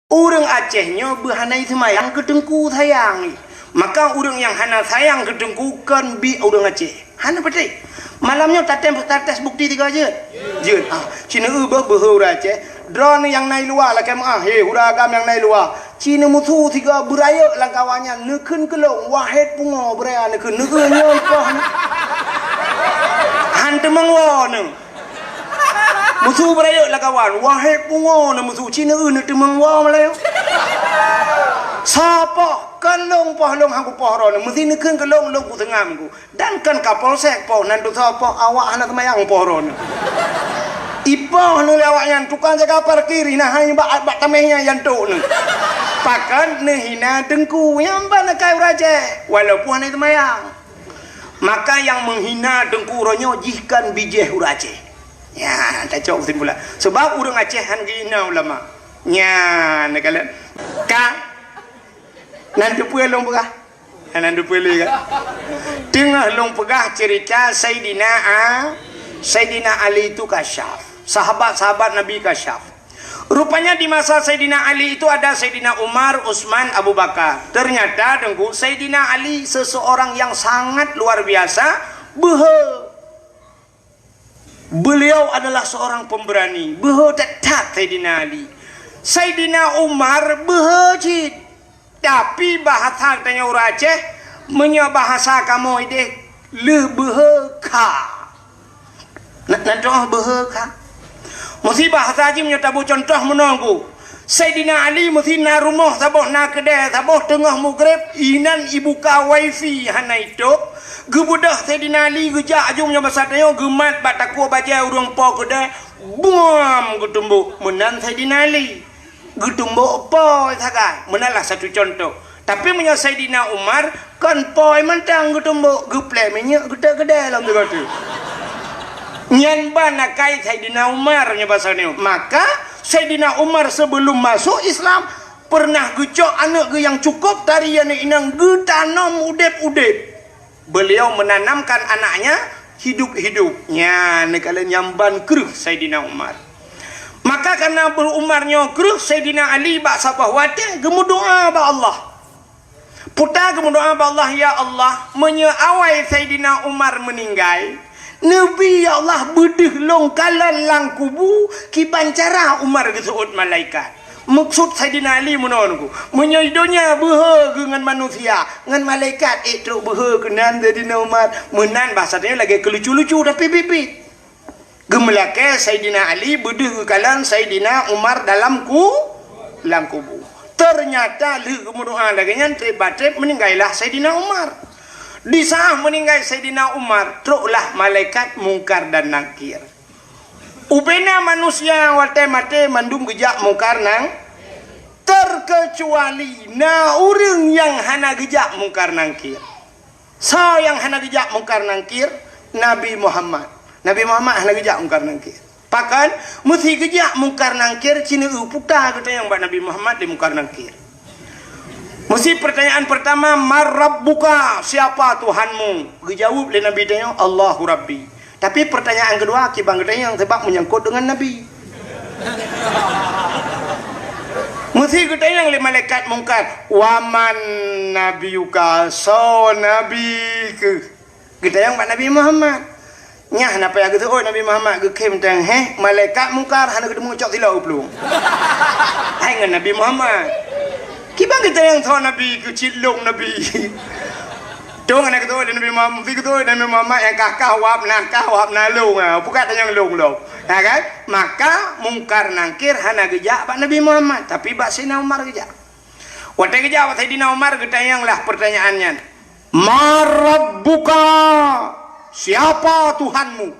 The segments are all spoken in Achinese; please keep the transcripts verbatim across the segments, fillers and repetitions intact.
Ureuëng Aceh nyoe beuhana seumayang keu teungku sayang. Maka ureuëng nyang hana sayang keu teungku kon biek ureuëng Aceh. Hana patéh. Malam nyoe tatem, tates bukti tiga jeuet. Jeuet. Ah, cina eu beuh beuhe ureuëng Aceh. Droeneuh nyang na i luwa lakée meuáh, he, ureuëng agam nyang na i luwa. Cina musu tiga beurayeuk lam kawan nyan, neukheun keu lôn, wahé pungo beuraya neukheun, neukheun nyoe poh. Han teumeung woe neuh. Musu beurayeuk lakawan, wahé pungo na musu, cina eu neuteumeung woe meulayeue. Sapoh, kon lôn poh lôn hang kupoh droeneuh, meusi neukheun keu lôn, lôn kuseungam ku. Dan kon Kapolsek poh, nan tusoe poh, awak hana seumayang poh droeneuh. Ipoh neuh lé awak nyan, tukang jaga parkir, hina hai bak, bak tameh nyan, nyan tok neuh. Pakon neuhina teungku, nyang ban akai ureuëng Aceh, walaupun hana seumayang. Maka nyang meuhina teungku uroe nyoe jih kon bijéh ureuëng Aceh. Nyan, tacok keusimpulan. Sebab ureuëng Aceh han geuhina ulama. Nyan, neukalon. Ka. Nan teupeue lôn peugah? Nan teupeue lé kan? Teungoh lôn peugah cerita Saidina A-, Saidina Ali itu kasyaf. Sahabat-sahabat Nabi kasyaf. Rupanya di masa Saidina Ali itu ada Saidina Umar, Utsman, Abu Bakar. Ternyata, teungku, Saidina Ali seseorang yang sangat luar biasa, beuhe. Beliau adalah seorang pemberani, beuhe that-that Saidina Ali. Saidina Umar beuhe cit. Tapi bahasa tanyoe ureuëng Aceh, meunyoe bahasa kamoe ideh, lheueh beuhe kha. Na, na contoh beuhe kha. Meusi bahasa jih meunyoe taboh contoh meunoe ku. Saidina Ali meusi na rumoh saboh na keudè, saboh teungoh mugreb, inan ibuka wifi hana itôb. Geubeudôh Saidina Ali geujak aju meunyoe basa tanyoe geumat bak takue bajée ureuëng po keudè, buam geutumbok meunan Saidina Ali. Geutumbok po sagai. Meunan lah satu contoh. Tapi meunyoe Saidina Umar, kon po mantong geutumbok, geuplè minyeuk geutek keudè lom sigoe teuk. Nyan ban akai Saidina Umar nyoe basa nyoe. Maka Saidina Umar sebelum masuk Islam pernah geucok aneuk geuh nyang cukup tari aneuk inong geutanom udeb-udeb. Beliau menanamkan anaknya hidup-hidup. Nyan neukalon nyang ban kreueh Saidina Umar. Maka karena Umar nyoe kreueh, Saidina Ali bak saboh watée geumeudoá bak Allah. Puta geumeudoá bak Allah, "Ya Allah, meunyoe awai Saidina Umar meuninggai, neubi, ya Allah, beudeuh lôn kalon lam kubu kiban cara Umar geuseuôt malaikat." Meukeusut Saidina Ali meunoe nunggu, meunyoe donya beuhe geuh ngon manusia, ngon malaikat ék trok beuhe keunan Saidina Umar. Meunan bahasa tanyoe lagée keulucu-lucu, tapi biet-biet. Geumeulakée Saidina Ali beudeuh geukalon Saidina Umar dalam ku-, lam kubu. Ternyata lheueh geumeudoá lagée nyan, treb-treb meuninggai lah Saidina Umar. Di saat meuninggai Saidina Umar, troklah malaikat Mungkar dan Nakir. Ubena manusia watée maté mandum geujak Mungkar Nang-, terkecuali na ureuëng nyang hana geujak Mungkar Nakir. Soe nyang hana geujak Mungkar Nakir? Nabi Muhammad. Nabi Muhammad hana geujak Mungkar Nakir. Pakon? Meusi geujak Mungkar Nakir, cina eu puta geutanyong bak Nabi Muhammad di Mungkar Nakir. Meusi pertanyaan pertama, "Man Rabbuka?" Siapa Tuhanmu? Geujaweueb lé Nabi tanyoe, "Allahu Rabbi." Tapi pertanyaan kedua, kiban geutanyong sebab menyangkut dengan Nabi. Meusi geutanyong lé malaikat Mungkar, "Wa man nabiyuka?" Soe nabi keuh? Geutanyong bak Nabi Muhammad. Nyah na payah geuseuôt Nabi Muhammad, geukhem teuh, heh, malaikat Mungkar hana geuteumu cok silop u plueng. Hai ngon Nabi Muhammad. Kiban geutanyong soe nabi keuh, cit lôn nabi. Tong hana geuteuôt Nabi Muhammad, meusi geuteuôt Nabi Muhammad nyang kah-kah wab na kah wab na lôn, ha, pukat tanyong lôn lom. Ha kan? Maka Mungkar Nakir hana geujak bak Nabi Muhammad, tapi bak Saidina Umar geujak. Watée geujak bak Saidina Umar, geutanyong lah pertanyaan nyan. "Man Rabbuka?" Siapa Tuhanmu?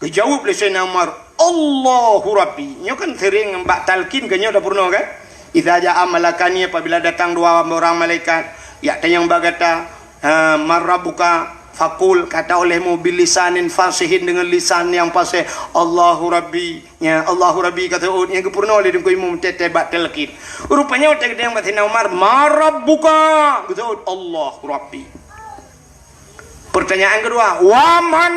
Geujaweueb lé Saidina Umar, "Allahu Rabbi." Nyoe kan sering bak talkin geuh nyoe tapeurunoe kan? "Idza jaa malakani," apabila datang dua orang malaikat, yak tanyong bak gata, ha, "Man Rabbuka?" Fakul, kata olehmu, "Bilisanin fasihin," dengan lisan yang fasih, "Allahu Rabbi." Nya, "Allahu Rabbi," ka seuôt, nyang geupeurunoe lé Teungku Imum teuh-teuh bak talkin. Rupanya watée geutanyong bak Saidina Umar, "Man Rabbuka?" Geuseuôt, "Allahu Rabbi." Pertanyaan kedua, "Wa man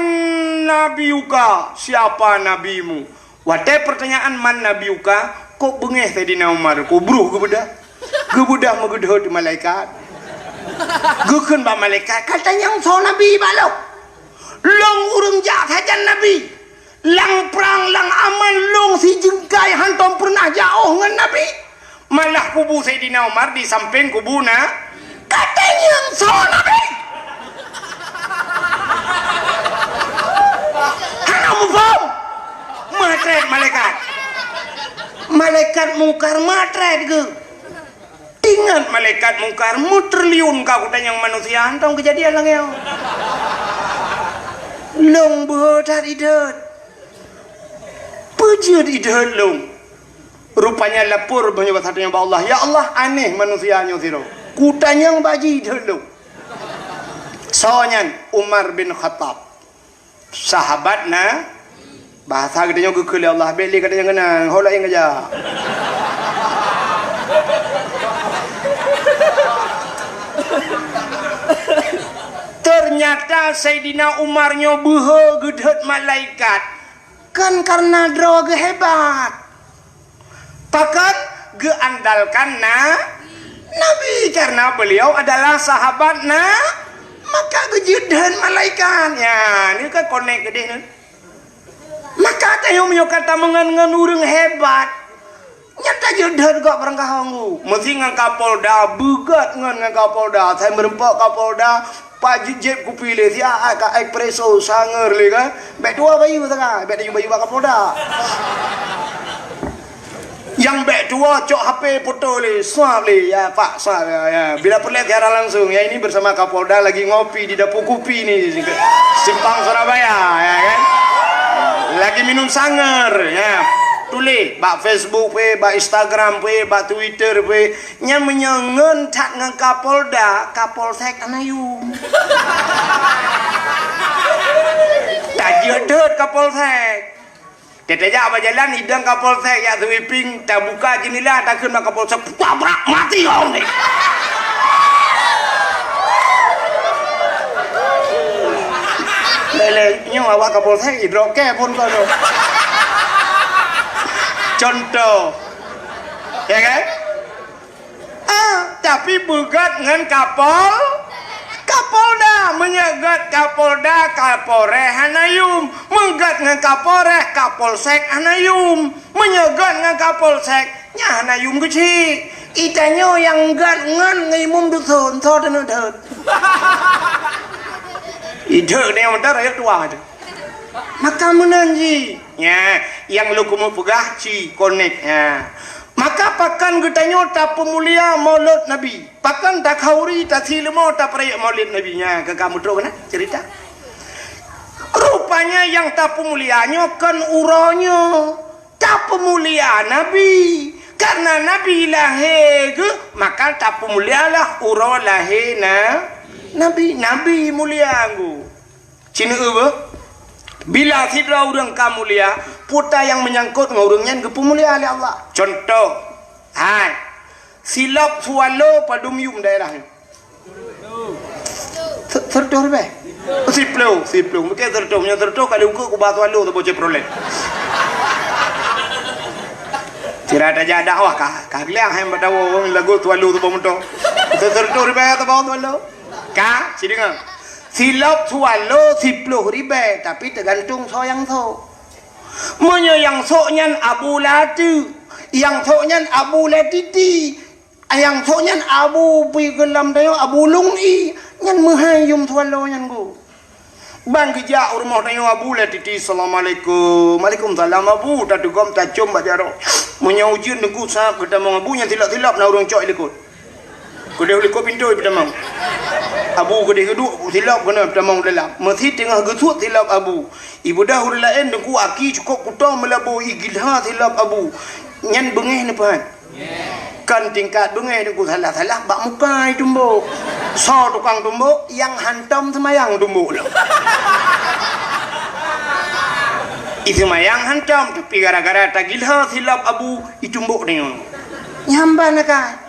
nabiyuka?" Siapa nabimu? Watée pertanyaan "Man nabiyuka?", Kok beungéh Saidina Umar, kok broh geubeudôh. Geubeudôh meugeudhôt malaikat. Geukheun bak malaikat, "Ka tanyong soe nabi bak lôn? Lôn ureueng jak sajan nabi. Lam prang, lam aman lôn sijeungkai hántom peureunah jiôh ngon nabi. Malah kubu Saidina Umar di sampéng kubu na, ka tanyong soe nabi?" Hana muphom. Meutrét malaikat. Malaikat Mungkar meutrét geuh. Ingat malaikat Mungkar, meutriliun ka kutanyong manusia, hántom keujadian lagée nyoe. Lôn beuhe that idhôt. Peue jeuet idhôt lôn? Rupanya lapor meunyoe bak sateungoh bak Allah, "Ya Allah, aneh manusia nyoe sidroe. Kutanyong bak jih idhôt lôn." Soe nyan? Umar bin Khattab. Sahabat na, bahasa geutanyoe geukheun lé Allah, "Bék lé ka tanyong keunan, ho laén kajak." Ternyata Saidina Umar nyoe beuhe geudhôt malaikat, kon kareuna droe geuh hebat. Pakon? Geuandalkan na-, Nabi, karena beliau adalah sahabat na-, maka geujeuet dheun malaikat. Ya, ni kan konek keudeh ni. Maka tanyoe meunyoe ka tameungon ngon ureueng hebat, nyan tajeuet dheun gop barangkaho. Meusi ngon Kapolda, beugot ngon, ngon Kapolda, sai meureumpok Kapolda, Pak, jép kupi lé, siat ka espresso, sangeur lé kan. Bék tuwoe bayeue sagai, bék tuwoe bayeue bak Kapolda. Nyang bék tuwoe cok H P foto lé, swab lé, ya Pak, swab, ya, ya. Bila peureulée siaran langsung, ya ini bersama Kapolda lagi ngopi di Dapur Kupi ni, Simpang Surabaya, ya kan. Lagi minum sangeur, ya. Tuléh bak Facebook pih, bak Instagram pih, bak Twitter pih. Nyan meunyoe ngon that ngon Kapolda, Kapolsek hana yum. Tajeuet dheut Kapolsek. Teutajak bak jalan, idong Kapolsek jak sweeping, tabuka jeundela, takheun bak Kapolsek, "Tabrak mati kau ni!" Lé-lé, nyoe awak Kapolsek, idrop kée phon kau tu. Contoh. Ya kan? Ah, tapi beugot ngon Kapol-, Kapolda. Meunyoe got Kapolda, Kapolres hana yum. Meugot ngon Kapolres, Kapolsek hana yum. Meunyoe got ngon Kapolsek, nyan hana yum keuchik. Itanyoe nyang got ngon, ngon imum dusun, soe teuneuk dot. Idok ni nyang meudat rakyat tuha tu. Maka meunan jih. Nya, nyang lôn keumeung peugah ci konek. Nya. Maka pakon geutanyoe tapeumulia Maulud Nabi? Pakon takhauri, tasileumo, tapeurayeuk Maulid Nabi? Nya, ka, ka meutrok keunan cerita. Rupanya nyang tapeumulia nyoe kon uroe nyoe. Tapeumulia Nabi. Karena Nabi lahé geuh, maka tapeumulialah uroe lahé na-, Nabi. Nabi mulia geuh. Ci neueu beuh, bila sidroe ureueng ka mulia, peue nyang meunyangkot ngon ureueng nyan geupeumulia lé Allah. Contoh, hai, silop swallow padum yum daerah nyoe? Se-, siratoh ribèe? Siploh, siploh. Mungkin siratoh, meunyoe siratoh ka diukeue kubah swallow saboh Chevrolet. Sira tajak dakwah ka, ka geuliang hai bak tawoe lagu swallow saboh moto. Siratoh ribèe saboh swallow. Ka, ci deungoe. Silop swallow siploh ribèe, tapi teugantung soe nyang sok. Meunyoe nyang sok nyan Abu Lati, nyang sok nyan Abu Latiti, nyang sok nyan Abu pi geulam tanyoe Abu Lung I, nyan meuhai yum swallow nyan geuh. Ban geujak u rumoh tanyoe Abu Latiti, "Assalamualaikum." "Waalaikumsalam, Abu." Tatugom tacom bak jaroe. Meunyoe ujeuen teungku sab geutamong Abu, nyan silop-silop na ureueng cok i likot. Keudeh u likot pintoe peutamong. Abu keudeh geuduek silop keunoe peutamong u dalam. Meusi teungoh geusuet silop Abu. Ibeudôh ureueng laén teungku aki cukôp kuto meulaboh igilha silop Abu. Nyan beungéh neupeuhan. Kon tingkat beungéh teungku salah-salah bak muka itumbok. Soe tukang tumbok? Nyang hantom seumayang tumbok lom. Iseumayang hantom, tapi gara-gara tagilha silop Abu itumbok deungoe. Nyan ban akai.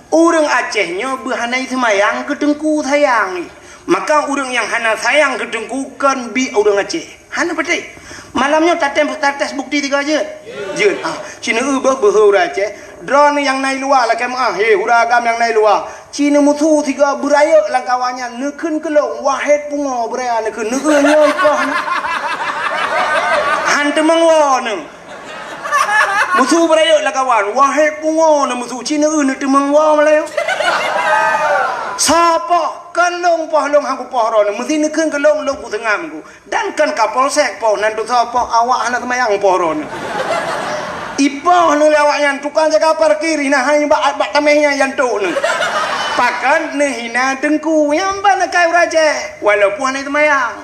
Ureueng Aceh nyoe beuhana iseumayang keu teungku sayang. Maka ureueng nyang hana sayang keu teungku kon biek ureueng Aceh. Hana patéh. Malam nyoe tatem, tates bukti tiga jeuet. Jeuet, ah, ci neueu beuh beuhe ureuëng Aceh. Droeneuh nyang na i luwa lakée meuáh, he, ureuëng agam nyang na i luwa. Ci neumusu sigoe beurayeuk lam kawan nyan, neukheun keu lôn, Wahid pungoe beuraya neukheun, neueu nyoe i poh nyoe. Han teumeung woe neuh. Musu beurayeuk lam kawan, Wahid pungoe neuh musu, ci neueu neuteumeung woe meulayeue. Soe poh, kon lôn poh lôn han kupoh droeneuh, meusi neukheun keu lôn, lôn kuseungab ku. Dan kon Kapolsek poh, nan tusoe poh awak hana seumayang poh droeneuh. Ipoh neuh lé awak nyan, tukang jaga parkir, hina hai bak, bak tameh nyan jantok neuh. Pakon neuhina teungku, nyang ban akai ureuëng Aceh, walaupun hana seumayang.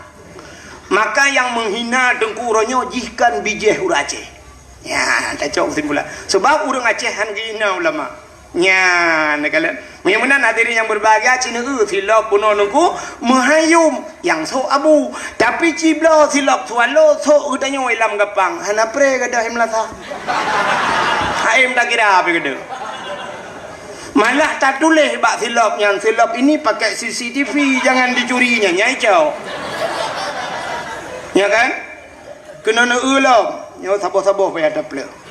Maka nyang meuhina teungku uroe nyoe jih kon bijéh ureuëng Aceh. Nyan, tacok keusimpulan. Sebab ureuëng Aceh han geuhina ulama. Nyan, neukalon. Meunyoe meunan hadirin nyang berbahagia, ci neueu silop bunoe teungku meuhayum nyang sôk abu. Tapi ci bloe silop swallow sôk geutanyoe i lam gapang. Hana pré gadôh i meulasa. Haém takira pih gadôh. Malah tatuléh bak silop nyan, "Silop ini pakai C C T V, jangan dicuri," nyan, nyai cok. Ya kan? Keunoe neueu lom, nyoe saboh-saboh payah tapleuek.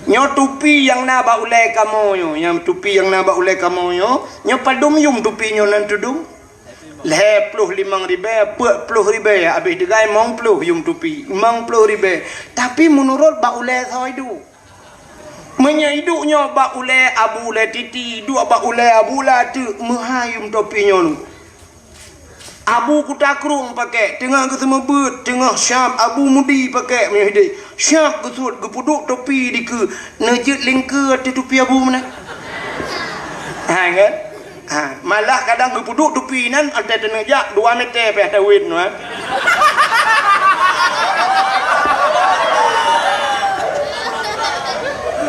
Nyoe tupi nyang na bak ulée kamoe nyoe, nyang tupi nyang na bak ulée kamoe nyoe, nyoe padum yum tupi nyoe nan tudum? Lhée ploh limong ribée, peuet ploh ribée, habéh teugai limong ploh yum tupi, limong ploh ribée. Tapi meunurot bak ulée soe iduek. Meunyoe iduek nyoe bak ulée Abu Ulée Titi, iduek bak ulée Abu Ulée Ateuk, meuhayum topi nyoe. Abu Kuta Krueng pakék, teungoh geuseumeubeut, teungoh syab Abu Mudi pakék meunyoe hidéh. Syab geusuet, geupeuduek topi dikeue, neujeuet lingkeue ateueh topi Abu meunan. Ha, kan? Ha, malah kadang geupeuduek tupi nan, watée teuneuk jak dua meter pih tawét nyoe.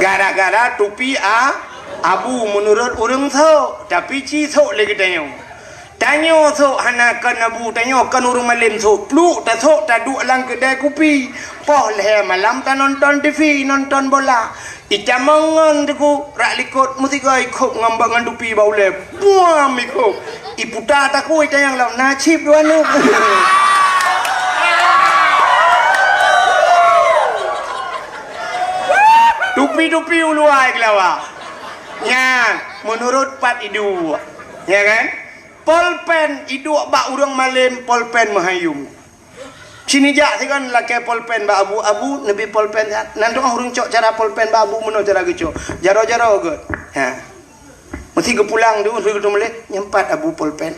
Gara-gara tupi a, abu meunurot ureuëng sôk, tapi ci sôk lé geutanyoe. Tanyoe sôk hana kon abu, tanyoe kon ureuëng malém sôk. Pluek tasôk taduek lam keudée kupi. Poh lhée malam tanonton T V, nonton bola. Itamong ngon teungku, rak likot meusigoe ikhôb ngon bak ngon tupi bak ulée. Buam ikhôb. Iputa takue itanyong lom, na cit dua neuk. Tupi-tupi uluwa keulawa. Nyan, meunurot pat iduek. Ya kan? Polpen iduek bak ureuëng malém, polpen meuhayum. Ci neujak sigon lakée polpen bak abu, "Abu, neubi polpen siat." Nan doh ureuëng cok cara polpen bak abu meunoe cara geucok. Jaroe-jaroe gét. Ha. Meusi geupulang tu, meusi geuteumuléh, "Nyan pat abu polpen."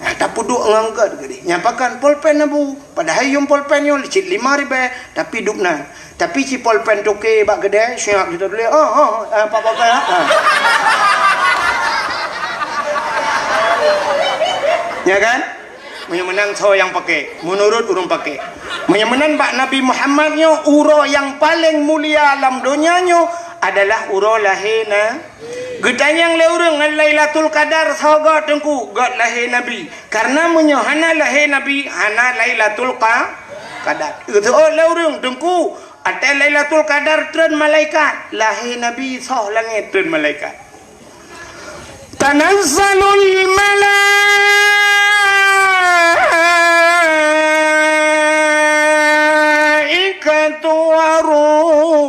Ha, tapeuduek ngon gét geuh. "Nyan pakon polpen abu?" Padahai yum polpen nyoe cit limong ribée, tapi dub nan. Tapi ci polpen toke bak keudée, siap siteuk tuléh, "Oh, oh, oh, eh, pat polpen, ha?" Ha. Ya kan? Meunyoe meunan soe nyang pakék, meunurot ureuëng pakék. Meunyoe meunan bak Nabi Muhammad nyoe, uroe nyang paleng mulia lam donya nyoe adalah uroe lahé na. Geutanyong lé ureuëng ngon Lailatul Qadar soe gét teungku, gét lahé Nabi. Karena meunyoe hana lahé Nabi, hana Lailatul Qa-, Qadar. Geuteuôt lé ureuëng teungku, watée Lailatul Qadar treun malaikat, lahé Nabi soh langét treun malaikat. Tanazzalul malaikatu waruh.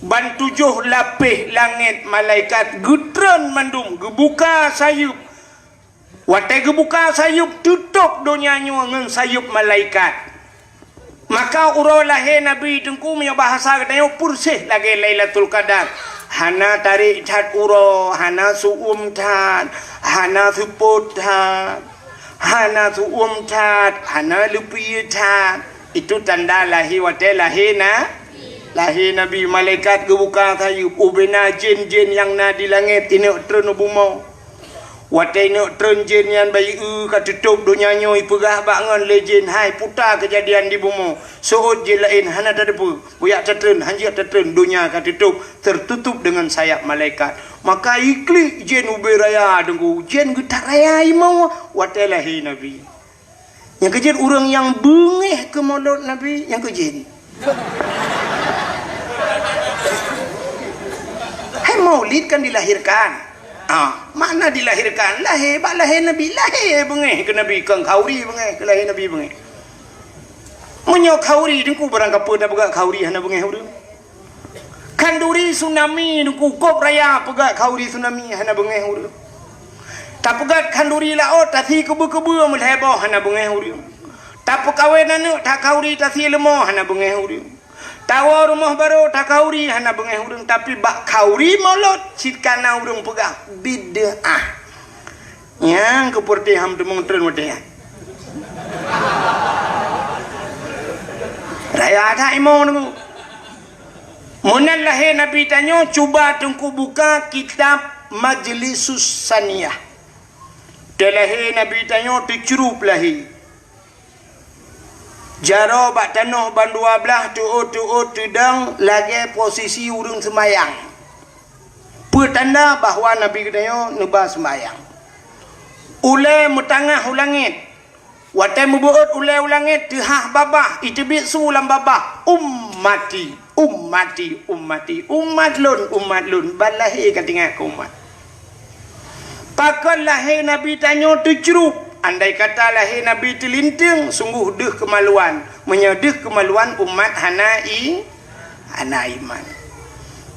Ban tujoh lapéh langét malaikat geutreun mandum, geubuka sayeuep. Watée geubuka sayeuep, teutôb donya nyoe ngon sayeuep malaikat. Maka uroe lahé Nabi teungku, meunyoe bahasa geutanyoe, peureséh lagée Lailatul Qadar. Hana tarék that uroe, hana su'uem that, hana seupôt that, hana su'uem that, hana leupie that. Itu tanda lahé watée lahé na, lahé Nabi. Malaikat geubuka sayeuep, ubena jén-jén nyang na di langét ineuk treun u bumoe. Watée ineuk treun jén nyan bayeue ka teutôb donya nyoe, ipeugah bak ngon lé jén, "Hai, puta keujadian di bumoe, seuôt jén laén hana tateupeue, bujak tatreun, hanjeuet tatreun, donya ka teutôb, tertutup dengan sayap malaikat." Maka iklik jén ubé raya teungku, jén geutat raya imoe watée lahé Nabi. Nyang keujeuet ureuëng nyang beungéh keu molot Nabi, nyang keujeuet. Hai maulid kan dilahirkan. Ah, makna dilahirkan, lahé, bak lahé Nabi, lahé beungéh keu Nabi, kon khauri beungéh, keu lahé Nabi beungéh. Meunyoe khauri, Teungku, barang kapeue tapeugah khauri hana beungéh ureuëng. Khanduri tsunami, Teungku, kôb raya peugah khauri tsunami hana beungéh ureuëng. Tapeugah khanduri laôt, tasi keubeu-keubeu meulhèe boh hana beungéh ureuëng. Tapeukawen aneuëk takhauri, tasi leumo hana beungéh ureuëng. Tawoe rumoh barô takhauri hana beungéh ureuëng, tapi bak khauri mulod cit kana ureuëng peugah bid'ah. Nyang keupeureuté ham teumong treun watée nyan. Raya that imo Teungku. Meunan lahé Nabi tanyoe, cuba Teungku buka kitab Majlisus Saniyah. Teulahé Nabi tanyoe teucrup lahé. Jaroe bak tanoh ban dua blaih, teuôt-teuôt teudong lagée posisi ureuëng seumayang. Peue tanda bahwa Nabi geutanyoe neuba seumayang. Ulée meutangah u langét. Watée meubeuôt ulée u langét, teuhah babah, iteubiet su lam babah, "Ummati, ummati, ummati, umat lôn, umat lôn." Ban lahé ka teuingat keu umat. Pakon lahé Nabi tanyoe teucrup? Andai kata lahé Nabi teulinteung, sunggoh deuh keumaluan. Meunyoe deuh keumaluan, umat hana i, hana iman.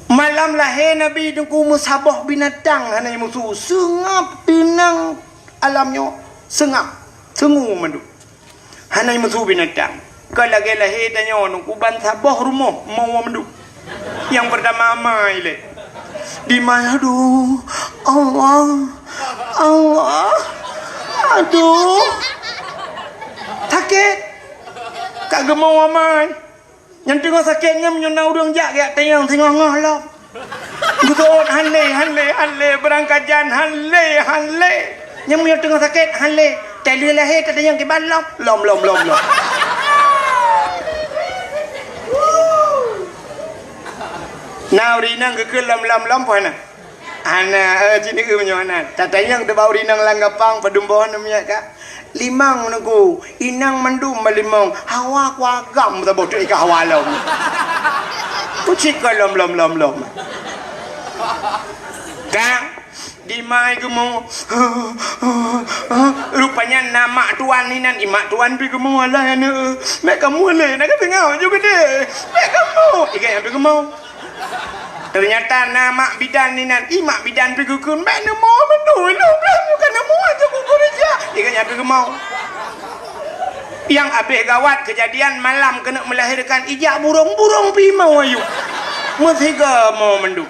Malam lahé Nabi Teungku meusaboh binatang hana jimusu, seungab teunang alam nyoe, seungab, seungue mandum. Hana jimusu binatang. Ka lagée lahé tanyoe Teungku, ban saboh rumoh meuwoe mandum. Nyang peurtama amai lé. Dimai, aduh, Allah, Allah, aduh. Sakét. Ka geumeuwoe amai. Nyang teungoh sakét nyan meunyoe na ureuëng jak geujak tanyong singoh-ngoh lom. Geuteuôt han lé, han lé, han lé, beurangkajan han lé, han lé. Nyang meunyoe teungoh sakét han lé, tali lahé tatanyong kiban lom, lom, lom, lom, lom. Na ureuëng inong geukheun lom, lom, lom, peue hana? Hana, eh, cit neu meunyoe hana. Tatanyong teuh bak ureuëng inong lam gapang, padum boh aneuk miet ka. Limong Teungku, inong mandum balimong, hawa ku agam saboh teuk ka hawa lom. Kucik ka lom, lom, lom, lom. Ka, dimai geumo. Rupanya na mak tuan inan, i mak tuan pi geumo, alah aneuk. Mek kamu lé, na ka teungoh ju geude. Mek kamu, igai pi geumo. Teunyata na mak bidan inan, i mak bidan pi geukheun, "Bék neumo mandum, lôn blah muka neumo aja ku keureuja." Iga nyan pi geumo. Nyang abéh gawat keujadian malam keuneuk meulahérkan, ijak burông-burông pi mo ayue. Meusiga mo mandum.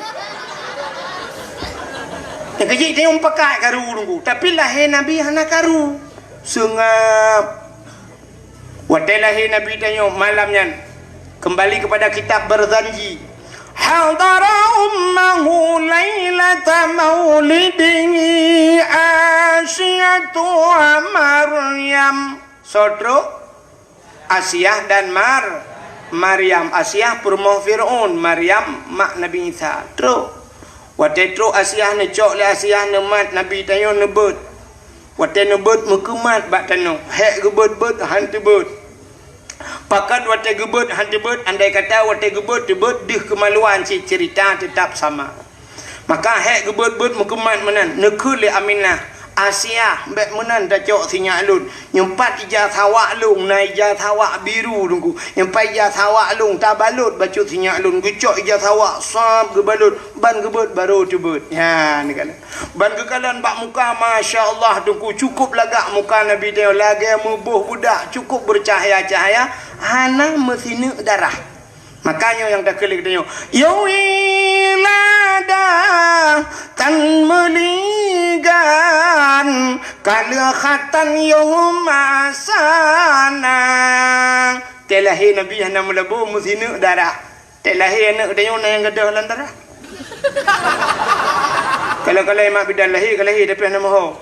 Nyang keujih teunyong pakat karu Teungku, tapi lahé Nabi hana karu. Seungab. Watée lahé Nabi tanyoe malam nyan, keumbali keupada kitab Barzanji. Hadara ummahu lailata maulidihi Asiyatu wa Maryam. Soe trok? Asiyah dan Mar-, Maryam. Asiyah peurumoh Fir'aun, Maryam mak Nabi Isa. Trok. Watée trok Asiyah neucok lé Asiyah neumat Nabi tanyoe neubeuet. Watée neubeuet meukeumat bak tanoh, hék geubeuet-beuet han teubeuet. Pakon watée geubeuet han teubeuet, andai kata watée geubeuet teubeuet deuh keumaluan cit ceurita teutap sama. Maka hék geubeuet-beuet meukeumat meunan, neukheun lé Aminah, "Asiyah, bék meunan tacok sinyak lôn. Nyoe pat ija sawak lôn, na ija sawak biru Teungku. Nyoe pat ija sawak lôn, tabalot bacut sinyak lôn." Geucok ija sawak, sab geubalot, ban geubeuet barô teubeuet. Nyan, neukalon. Ban geukalon bak muka, masya Allah, Teungku, cukup lagak muka Nabi tanyoe, lagée meuboh budak, cukup beucahya-cahya, hana meusineuk darah. Maka nyoe nyang takheun lé geutanyoe, "Ya wilada tan meuligan, kaleukhatan yom asana." Teuh lahé Nabi hana meulabô meusineuk darah. Teuh lahé aneuk geutanyoe na nyang gadôh lam darah. Kalau-kalau mak bidan lahé, ka lahé tapi hana moho.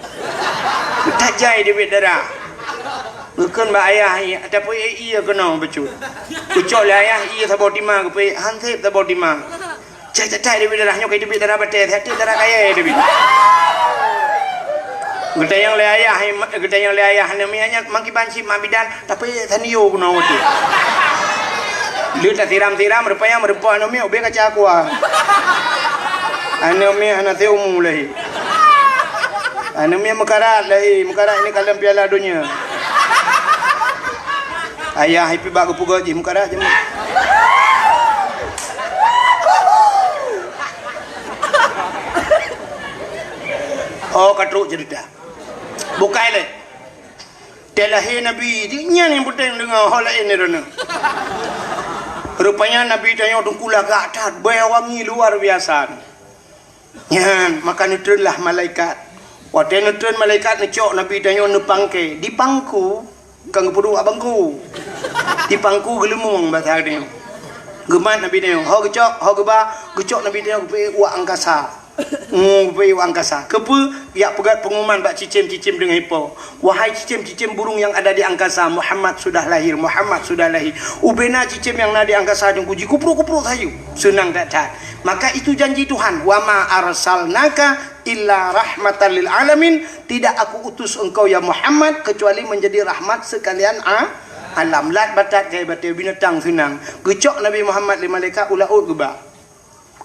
Tajai deubiet darah. Geukheun bak ayah, tapi ié keunoe bacut. Geucok lé ayah ié saboh tima, geupeuék han sép saboh tima. Cai, cai, cai, deubiet darah nyoe, ka deubiet darah batée, hati darah kayée deubiet. Geutanyong lé ayah, geutanyong lé ayah, aneuk miet nyan, "Mangkiban cit mak bidan?" Tapi tanio keunoe watée. Lheueh tasiram-siram, rupanya meureumpok aneuk miet ubé kaca aqua. Aneuk miet hana seumu lahé. Aneuk miet meukarat lahé, meukarat ini kalon Piala Donya. Ayah ipi bak geupeugah jih muka dah jeuet. Oh, ka trok cerita. Bukai lé. Teuh lahé Nabi, nyan nyang peunteng deungoe, ho laén ni droeneuh. Rupanya Nabi tanyoe teungku lagak that, bèe wangi luar biasa. Nyan, maka neutreunlah malaikat. Watèe neutreun malaikat neucok Nabi tanyoe neupangke, dipangku, kon geupeuduek bak bangku. Dipangku geuleumong basa tanyoe. Geumat Nabi tanyoe, ho geucok, ho geuba, geucok Nabi tanyoe geupeuék u angkasa. Mu, geupeuék u angkasa. Keupeue? Jak peugöt pengumuman bak cicém-cicém deungon ipo. Wahai cicém-cicém burung yang ada di angkasa, Muhammad sudah lahir, Muhammad sudah lahir. Ubena cicém nyang na di angkasa teungku jikuprok-kuprok sayu. Seunang that-that. Maka itu janji Tuhan, "Wa ma arsalnaka illa rahmatan lil alamin." Tidak aku utus engkau ya Muhammad kecuali menjadi rahmat sekalian a-, alam. Lat batat keu batèe binatang seunang. Geucok Nabi Muhammad lé malaikat u laôt geuba.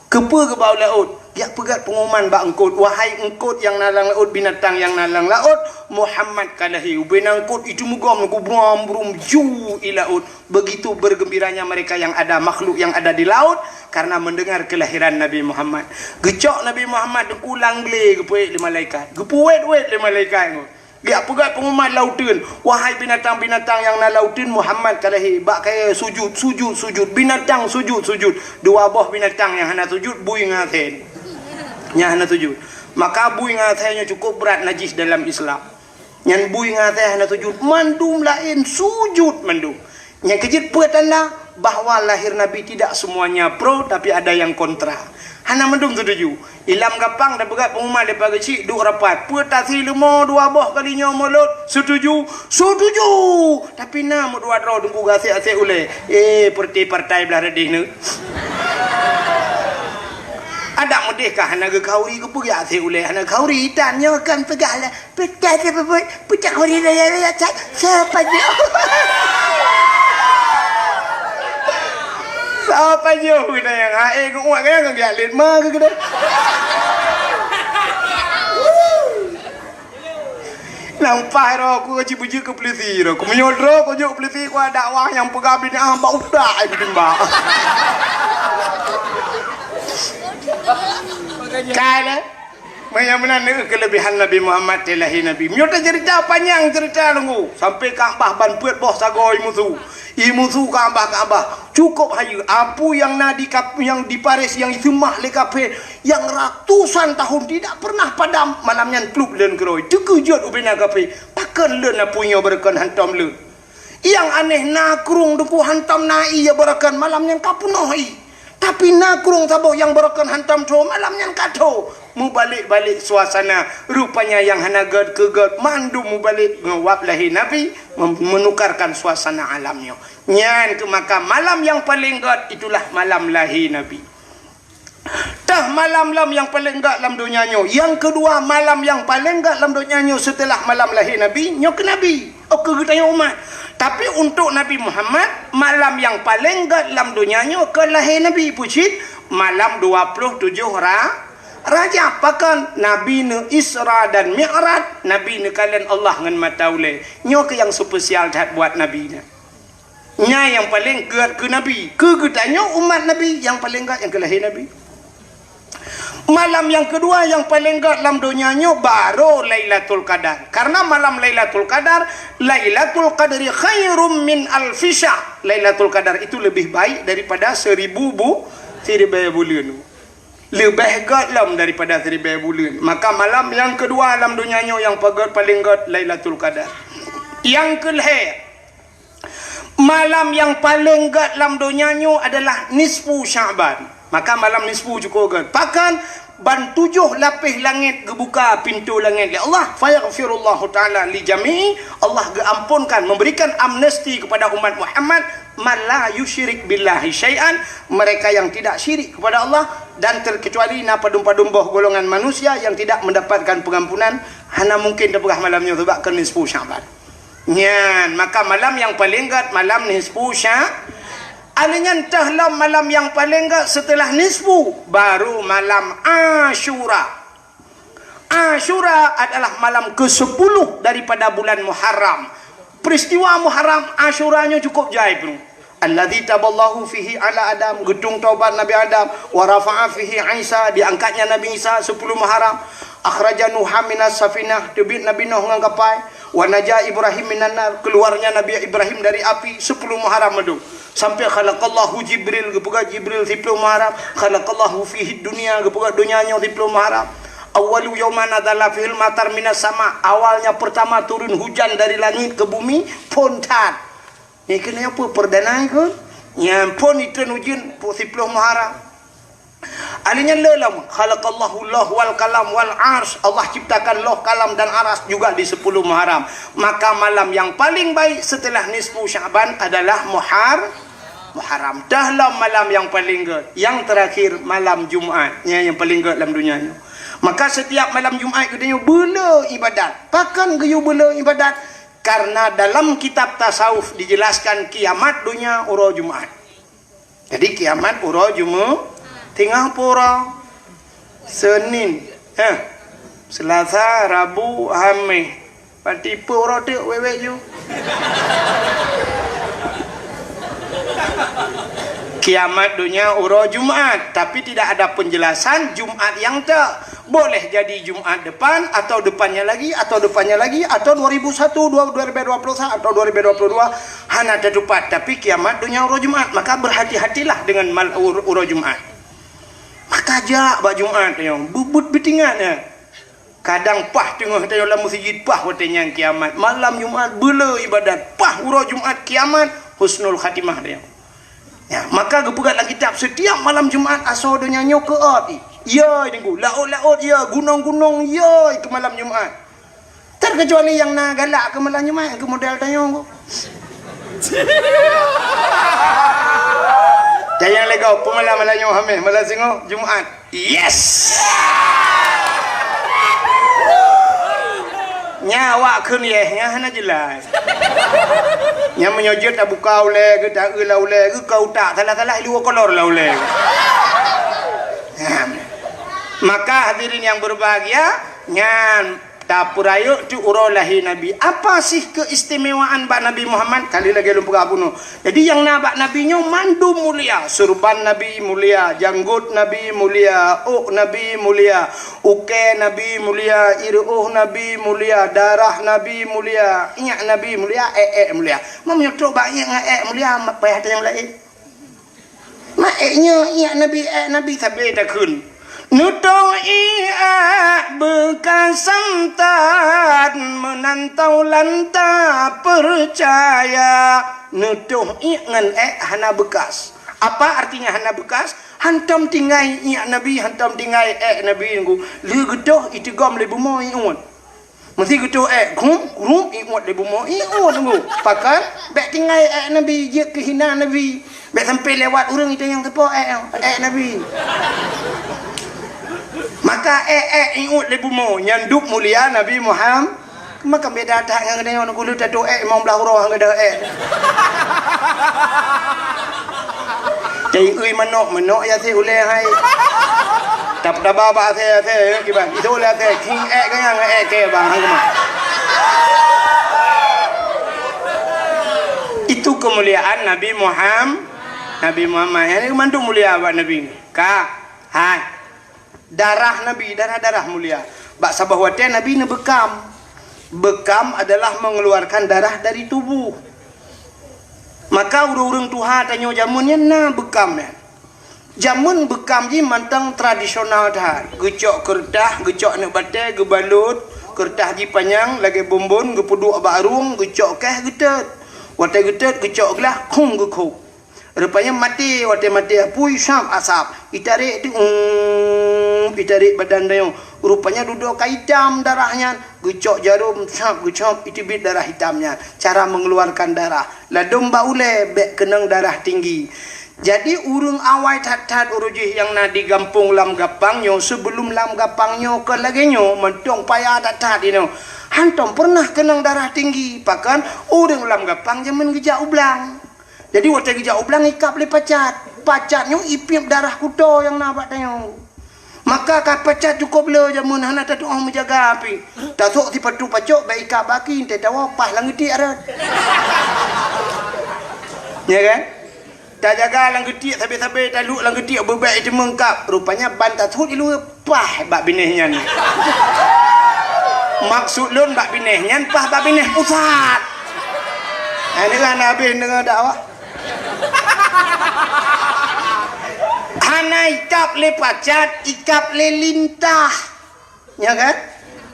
Keupeue geuba u laôt? Jak peugöt pengumuman bak eungkôt, "Wahai eungkôt nyang na lam laôt, binatang nyang na lam laôt, Muhammad ka lahé." Ubena eungkôt itu meugom, gubrom-brum ju i laôt. Begitu bergembiranya mereka yang ada, makhluk yang ada di laut, karena mendengar kelahiran Nabi Muhammad. Geucok Nabi Muhammad teungku lam glé geupeuék lé malaikat. Geupeuwét-wét lé malaikat nyoe. Jak peugöt pengumuman lauteun, "Wahai binatang-binatang nyang na lauteun, Muhammad ka lahé." Bak kayèe sujud, sujud, sujud. Binatang sujud, sujud. Dua boh binatang nyang hana sujud, bui ngon asèe. Nyang hana sujud. Maka bui ngon asèe nyoe cukup brat najis dalam Islam. Nyan bui ngon asèe hana sujud, mandum laén sujud mandum. Nyang keujeuet peue tanda bahwa lahir Nabi tidak semuanya pro, tapi ada yang kontra. Hana mandum setuju. Ilam gampang tapeugah pengumuman leupah geuchik duek rapat. Peue tasi leumo dua boh kali nyoe mulod? Setuju? Setuju! Tapi na meudua droe teungku geuasèk-asèk ulèe. Eh, partai-partai blah reudeh nyoe. Adak meudeh ka hana geukhauri, keupeue geuasèk ulèe hana geukhauri? Tan nyoe kan peugah lah. Peucah dia bebuet, peucah kuri raya-raya cat. Siapa dia? Siapa dia? Kena yang hae ngeuak kaya ngon giat lét ma ke kena. Nang pah ro aku cibujur ke polisi ro. Ku meunyoe droe ku jok polisi ku ada dakwah nyang peugah binatang bak utak ai bitimbak. Kai lah. Meunyoe meunan neu keulebihan Nabi Muhammad teuh lahé Nabi. Meunyoe taceurita panyang ceurita teungku, sampai Ka'bah ban peuet boh sagoe imusu. Imusu Ka'bah, Ka'bah. Cukup hayeue. Apui nyang na di Ka'b-, nyang di Paris nyang iseumah lé kafé nyang ratusan tahun tidak pernah padam, malam nyan plup lôn keudroe. Teukeujot ubena kafé. Pakon lôn apui nyoe beureukan hantom lôn. Nyang aneh na krueng teungku hantom na ie beureukan malam nyan ka peunoh ie. Tapi na krueng saboh nyang beureukan hantom tho malam nyan ka tho. Mubalek-balek suasana, rupanya nyang hana gèt keu gèt mandum mubalek ngon wab lahé Nabi mem-, menukarkan suasana alam nyoe. Nyan keuh maka malam nyang paleng gèt itulah malam lahé Nabi. Teuh malam lom nyang paleng gèt lam donya nyoe. Nyang keudua, malam nyang paleng gèt lam donya nyoe seuteulah malam lahé Nabi, nyoe keu Nabi. Oh, keu geutanyoe umat. Tapi untuk Nabi Muhammad, malam nyang paleng gèt lam donya nyoe keu lahé Nabi. Peue cit? Malam dua ploh tujoh Ra-, Rajab. Pakon? Nabi neu Isra dan Mi'raj, Nabi neukalon Allah ngon mata ulèe. Nyoe keuh nyang spesial that buat Nabi nyan. Nyan nyang paleng gèt keu Nabi. Keu geutanyoe umat Nabi, nyang paleng gèt nyang keu lahé Nabi. Malam nyang keudua nyang paleng gèt lam donya nyoe baru Lailatul Qadar. Karena malam Lailatul Qadar, Lailatul Qadri khairum min alfi syahr. Lailatul Qadar itu lebih baik daripada seribu bu-, siribèe buleuen. Leubeh gèt lom daripada siribèe buleuen. Maka malam nyang keudua lam donya nyoe nyang pagèt paleng gèt Lailatul Qadar. Nyang keu lhèe, malam nyang paleng gèt lam donya nyoe adalah nisfu Sya'ban. Maka malam nisfu cukup gèt. Pakon? Ban tujoh lapéh langèt geubuka pintoe langèt lé Allah. Fayaghfirullahu ta'ala li jami'i. Allah geuamponkan, memberikan amnesti kepada umat Muhammad, man la yusyrik billahi syai'an, mereka yang tidak syirik kepada Allah, dan terkecuali na padum-padum boh golongan manusia yang tidak mendapatkan pengampunan, hana mungkin tapeugah malam nyoe sabab keu nisfu Sya'ban. Nyan, maka malam nyang paleng gèt malam nisfu Sya-, alèh nyan teuh lom malam nyang paleng gèt seuteulah nisfu, baru malam Asyura. Asyura adalah malam kesepuluh daripada bulan Muharram. Peristiwa Muharram Asyura nyoe cukup jai peunoh. Alladzi taballahu fihi ala Adam, geutung taubat Nabi Adam, wa rafa'a fihi Isa, diangkatnya Nabi Isa sepuluh Muharram, akhraja Nuha minas safinah, teubiet Nabi Nuh ngon kapai, wa naja Ibrahim minan nar, keluarnya Nabi Ibrahim dari api, sepuluh Muharram mandum. Sampai khalaqallahu Jibril, geupeugah Jibril sepuluh Muharram, khalaqallahu fihi dunya, geupeugah donya nyoe sepuluh Muharram. Awwalu yauman nazala fihil matar minas sama, awalnya pertama turun hujan dari langit ke bumi, phon that. Nyan keuh nyan peue perdana nyan keuh? Nyan phon itreun ujeuen pu-, siploh Muharram. Alheuh nyan le lom, khalaqallahu Allah wal kalam wal arsy. Allah ciptakan loh, kalam dan aras juga di sepuluh Muharram. Maka malam yang paling baik setelah nisfu Sya'ban adalah Muhar-, Muharram. Dah lom malam yang paling gét, yang terakhir malam Jumat. Nyan yang paling gét lam dunia nyoe. Maka setiap malam Jumat geutanyoe beule ibadat. Pakon geuyue beule ibadat? Karena dalam kitab tasawuf dijelaskan kiamat dunia uroe Jumat. Jadi kiamat uroe Jumat, tinggai pura Senin, ha, Selasa, Rabu, Hamis. Berarti peue uroe teuk wék-wék ju? Kiamat dunia uroe Jumat, tapi tidak ada penjelasan Jumat nyang teuk. Boleh jadi Jumat depan, atau depannya lagi, atau depannya lagi, atau dua ribu satu, dua-, dua ribu dua puluh satu, atau dua ribu dua puluh dua, hana teutupat. Tapi kiamat dunia uroe Jumat, maka berhati-hatilah dengan mal-, ur-, uroe Jumat. Maka jak bak Jumat nyoe, bubut beutingat nyan. Kadang paih teungoh tanyoe lam meuseujid, paih watée nyan kiamat. Malam Jumat beule ibadat, paih uroe Jumat kiamat, husnul khatimah dia. Ya, maka geupeugah lam kitab, setiap malam Jumat asoe donya nyoe keuôt. Ya, Teungku, laôt-laôt ya, gunong-gunong ya, keu malam Jumat. Terkecuali nyang na galak keu malam Jumat, keu model tanyoe. Jangan lego, peumalam malam nyoe Hamis, malam singoh Jumat. Yes! Nya awak kheun yes, nya hana jelas. Nya meunyoe jeuet tabuka ulée geuh, taeu lam ulée geuh, ka utak salah-salah, luwa kolor lam ulée geuh. Nah, maka hadirin yang berbahagia, nyan tapeurayeuk teuk uroe lahé Nabi. Apa sih keistimewaan bak Nabi Muhammad? Ka lheueh lagée lôn peugah bunoe. Jadi nyang na bak Nabi nyoe mandum mulia. Surban Nabi mulia, janggot Nabi mulia, ôk Nabi mulia, ukée Nabi mulia, ireuôh Nabi mulia, darah Nabi mulia, iék Nabi mulia, ék-ék mulia. Meunyoe trok bak iék ngon ék mulia, payah tanyong laén. Maék nyoe iék Nabi, ék Nabi sabe takheun. Neutoh iék beukasan that meunan taulan tapeucaya. Neutoh iék ngon ék hana beukas. Apa artinya hana beukas? Hantom tinggai iék Nabi, hantom tinggai ék Nabi nunggu. Lheueh geutoh iteugom lé bumoe iék. Meusé geutoh ék, krup, krup, iék lé bumoe, iék nunggu. Pakon? Bék tinggai ék Nabi, jeuet keu hina Nabi. Bék sampai lewat ureuëng itu nyang teupo ék, ék Nabi. Maka ék, ék, iék lé bumoe, nyan duek mulia Nabi Muhammad. Maka beda that ngon geutanyoe, nunggu lheueh tatoh ék, limong blaih uroe ngon geutanyoe ék. Cai ui manok, manok ya si ulée hai. Tap-, taba bak asée, asée, ya, kiban. Itu ulée asée, king ék ganyang, ék ke bang, hang keumah. Itu kemuliaan Nabi Muhammad. Nabi Muhammad. Yang ini mandum mulia bak Nabi. Ka, hai. Darah Nabi, darah-darah mulia. Bak saboh watée Nabi neubeukam. Beukam adalah mengeluarkan darah dari tubuh. Maka ureuëng-ureuëng tuha tanyoe jameun nyan na beukam nyan. Jameun beukam jih mantong tradisional that. Geucok keureutah, geucok aneuk batée, geubalot, keureutah jih panyang lagée bonbon, geupeuduek bak rueng, geucok keh, geutot. Watée geutot, geucok glah, khong geukhôb. Rupanya maté, watée maté apui, sab asab. Itarek tu, um, itarek badan tanyoe. Rupanya dudoe ka itam darah nyan. Geucok jarom, sab, geucok, iteubiet darah itam nyan. Cara mengeluarkan darah. Ladom bak ulée, bék keunong darah tinggi. Jadi, ureuëng awai that-that ureuëng jih nyang na di gampông Lam Gapang nyoe, sebelum Lam Gapang nyoe kon lagée nyoe, mantong paya that-that inoe. Hantom pernah keunong darah tinggi. Pakon? Ureuëng Lam Gapang jameun geujak u blang. Jadi, watée geujak u blang ikab lé pacat. Pacat nyoe ipiep darah kuto nyang na bak tanyoe. Maka ka pacat cukôp le jameun, hana tatu'oh meujaga pih. Tasôk sipatu pacok bak ikab baki, teuh tawoe paih lam geutiek rot. Ya kan? Tajaga lam geutiek sabe-sabe, taluek lam geutiek beubek iteumeung kab. Rupanya ban tasut iluwa paih bak binéh nyan. Maksud lôn bak binéh nyan paih bak binéh pusat. Hai, deungon habéh deungon dakwah. Hana ikab lé pacat, ikab lé lintah. Nya kan?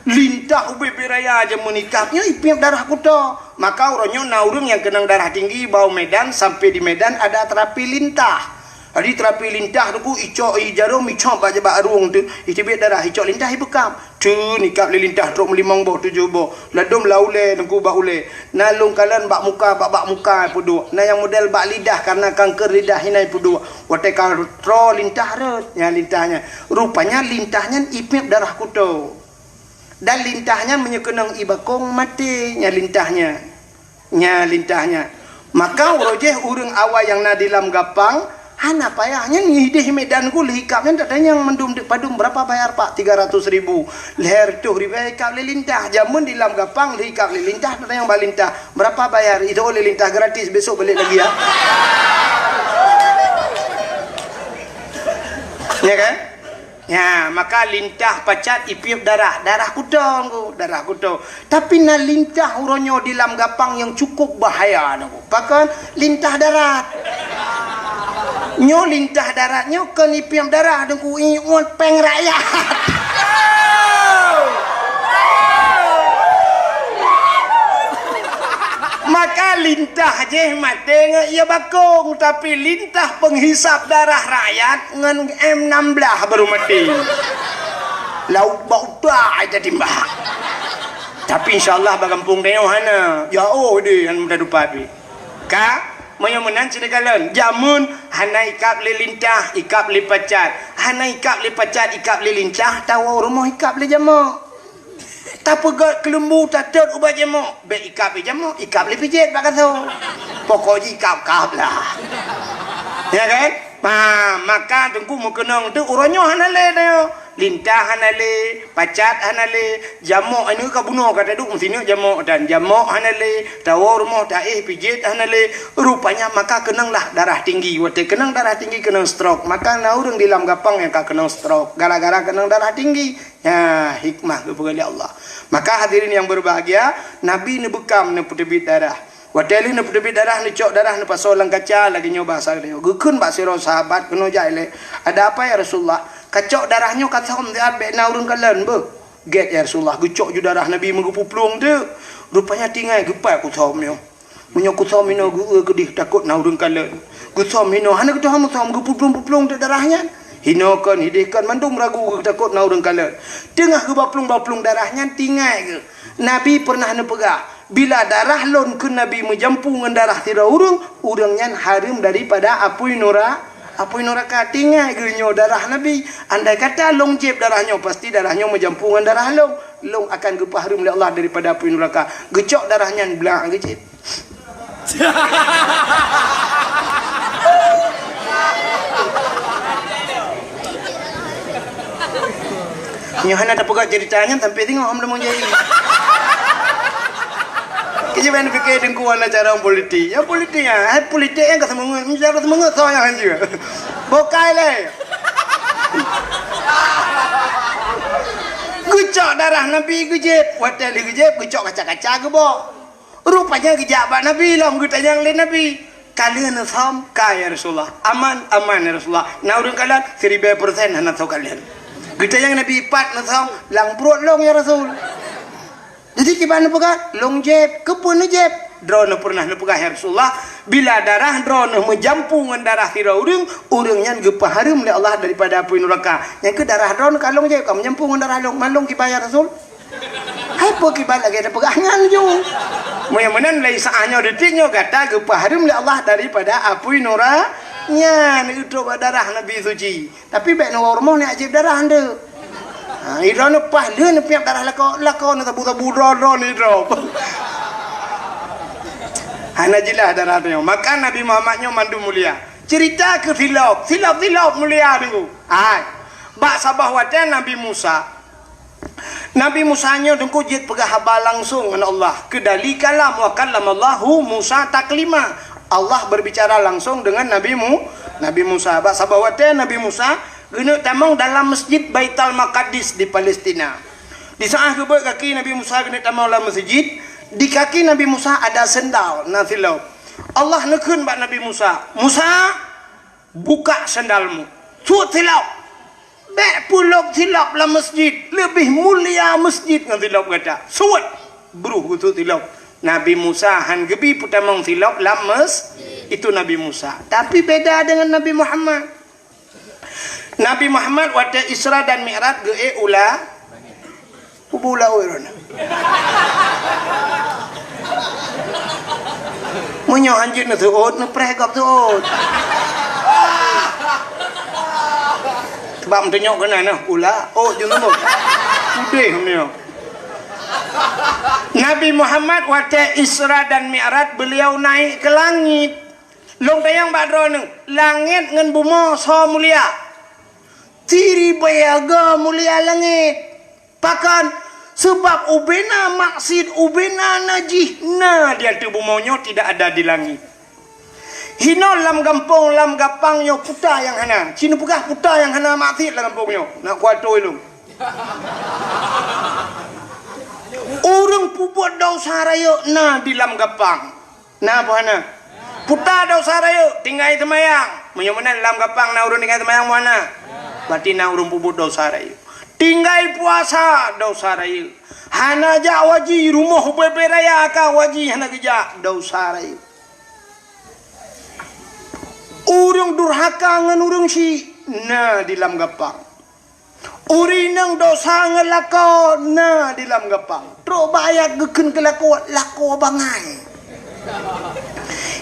Lintah ubé-bé raya jameun ikab nyoe ipiep darah kuto. Maka uroe nyoe na ureuëng nyang keunong darah tinggi bak u Medan, sampai di Medan ada terapi lintah. Jadi terapi lintah tu ku icok i jarum, icok bak, bak rueng tu, iteubiet darah, icok lintah ibeukab. Teun ikab lé lintah trok meulimong boh, tujoh boh. Ladôm lam ulèe, teungku bak ulèe. Na lôn kalon bak muka, bak, bak muka peuduek. Na nyang model bak lidah, karena kanker lidah hina peuduek. Watèe ka troe lintah rot, nyan lintah nyan. Rupanya lintah nyan ipiep darah kuto. Dan lintah nyan meunyoe keunong ibakong maté, nyan lintah nyan. Nyan lintah nyan. Maka uroe jéh ureuëng awai nyang na di lam gapang, hana payah nyan idéh Medan ku lheuh ikab nyan tatanyong mandum deuk padum, "Berapa bayar, Pak?" "Tiga ratus ribu." Lhèe reutôh ribèe ikab lé lintah. Jameun di lam gapang lheuh ikab lé lintah tatanyong bak lintah, "Berapa bayar?" Itu oleh lintah gratis, besok balik lagi ya. Ya kan? Ya, maka lintah pacat ipiep darah, darah kuto, Teungku, darah kuto. Tapi na lintah uroe nyoe di lam gapang nyang cukup bahaya, Teungku. Pakon? Lintah darat. Nyoe lintah darat nyoe kon ipiep darah, Teungku, iuet péng rakyat. Maka lintah jéh maté ngon ie bakong, tapi lintah penghisap darah rakyat ngon M enam belas baru maté. Lauk bak utak ai tatimbak. Tapi insya Allah bak gampông tanyoe hana. Ya oh deh, hana mudah dupat pih. Ka, meunyoe meunan sini kalon. Jameun hana ikab lé lintah, ikab lé pacat. Hana ikab lé pacat, ikab lé lintah, tawoe rumoh ikab lé jamok. Tapeugöt keuleumbu, tatot ubat jamok. Bèk ikab lé jamok, ikab lé pijet bak gasoe. Pokok jih ikab-kab lah. Ya kan? Ha, maka Teungku meukeunong tu uroe nyoe hana lé tanyoe. Lintah hana lé, pacat hana lé, jamok anu ka bunoe ka taduek meusineuk jamok dan jamok hana lé, tawoe rumoh taéh pijet hana lé. Rupanya maka keunonglah darah tinggi. Watèe keunong darah tinggi keunong stroke. Maka na ureuëng di lam gapang nyang ka keunong stroke gara-gara keunong darah tinggi. Ya, hikmah geupeugah lé Allah. Maka hadirin yang berbahagia, Nabi neubeukam neupeuteubiet darah. Watèe lheueh neupeuteubiet darah, neucok darah neupasoe lam kaca lagèe nyoe bahasa geutanyoe. Geukheun bak sidroe sahabat keunoe jak ilèe, "Ada apa ya Rasulullah? Kacok darah nyoe kasöm siat bèk na ureuëng kalon beuh." "Gèt ya Rasulullah." Geucok ju darah Nabi meugeupuplueng teuk. Rupanya tinggai geupat kusöm nyoe. Meunyoe kusöm inoe geu-eu keudeh takot na ureuëng kalon. Geusöm inoe hana geutuha meusöm geupuplueng-puplueng teuk darah nyan. Inoe kon, ideh kon mandum ragu geutakot na ureuëng kalon. Teungoh geubaplueng-baplueng darah nyan tinggai geuh. Nabi pernah neupeugah, "Bila darah lôn," kheun Nabi, "meujampu ngon darah sidroe ureuëng, ureuëng nyan hareuem daripada apui nura-, apui nuraka." Tinggai geuh nyoe darah Nabi. Andai kata lôn jieb darah nyoe, pasti darah nyoe meujampu ngon darah lôn. Lôn akan geupeuhareuem lé Allah daripada apui nuraka. Geucok darah nyan blah geujieb. Nyoe hana tapeugah cerita nyan sampai singoh hom lemong jai. Kejap hana fikir Teungku hana cara politik. Ya politik ya, hai politik nyang ka seumeungeut, cara seumeungeut soe nyang hanjeuet. Bokai lé. Geucok darah Nabi geujieb, watèe lheueh geujieb geucok kaca-kaca geubok. Rupanya geujak bak Nabi lom geutanyong lé Nabi, "Ka lheueh neusöm?" "Ka ya Rasulullah." "Aman?" "Aman ya Rasulullah." "Na ureuëng kalon?" "Siribèe persen hana soe kalon." Geutanyong Nabi, "Pat neusöm?" "Lam pruet lôn ya Rasul." Jadi kiban neupeugah, "Lôn jieb." "Keupeue neujieb?" "Droeneuh pernah neupeugah ya Rasulullah, bila darah droeneuh meujampu ngon darah sidroe ureuëng, ureuëng nyan geupeuhareuem lé Allah daripada apui nuraka. Nyan keuh darah droeneuh ka lôn jieb, ka meujampu ngon darah lôn. Man lôn kiban ya Rasul?" Hai peue kiban lagèe tapeugah nyan ju. Meunyoe meunan lé saát nyoe detik nyoe gata geupeuhareuem lé Allah daripada apui nura nyan, neutrok bak darah Nabi suci. Tapi bèk neuwoe rumoh neujieb darah nteuk. Ha, idroeneuh paih lheueh neupiep darah lakoe, lakoe neusabu-sabu droe-droe neudroe. Hana jeulaih darah nyoe. Maka Nabi Muhammad nyoe mandum mulia. Cerita keu silop, silop-silop mulia Teungku. Hai. Bak saboh watée Nabi Musa, Nabi Musa nyoe teungku jeuet peugah haba langsong ngon Allah. Keudali kalam, wa kallamallahu Musa taklima. Allah berbicara langsong dengan Nabi Mu-, Nabi Musa. Bak saboh watée Nabi Musa geuneuk tamong dalam Masjid Baitul Maqdis di Palestina. Di saat geubeuet kaki Nabi Musa geuneuk tamong lam masjid, di kaki Nabi Musa ada sendal, na silop. Allah neukheun bak Nabi Musa, "Musa, buka sendalmu. Suet silop. Bék peulop silop lam masjid. Leubeh mulia masjid ngon silop gata. Suet." Bruh geusuet silop. Nabi Musa han geubi peutamong silop lam mes-, itu Nabi Musa. Tapi beda dengan Nabi Muhammad. Nabi Muhammad watée Isra dan Mi'raj geuék u la-, kubu laôt droeneuh. Meunyoe hanjeuet neuseuôt, neupreh gob seuôt. Sebab meutunyok keunan, nah, u laôt jeuet seuôt. Udeh meunyoe. Nabi Muhammad watée Isra dan Mi'raj, beliau naik ke langit. Lôn tanyong bak droeneuh, langét ngon bumoe soe mulia? Siribèe go mulia langét. Pakon? Sabab ubena maksiet, ubena najih na di ateueh bumoe nyoe, tidak ada di langét. Hinoe lam gampông, lam gapang nyoe peue nyang hana. Ci neupeugah peue nyang hana maksiet lam gampông nyoe. Nak kuatoi lôn. Ureuëng peubuet desya rayeuk na di lam gapang. Na peue hana? Peue desya rayeuk? Tinggai seumayang. Meunyoe meunan lam gapang na ureuëng tinggai seumayang, peue hana? Berarti na ureuëng peubuet desya rayeuk. Tinggai puasa, desya rayeuk. Hana jak haji, rumoh ubé-ubé raya ka haji hana geujak, desya rayeuk. Ureuëng durhaka ngon ureuëng syik na di lam gapang. Ureuëng inong desya ngon lakoe na di lam gapang. Trok bak ayat geukheun keu lakoe, lakoe bangai.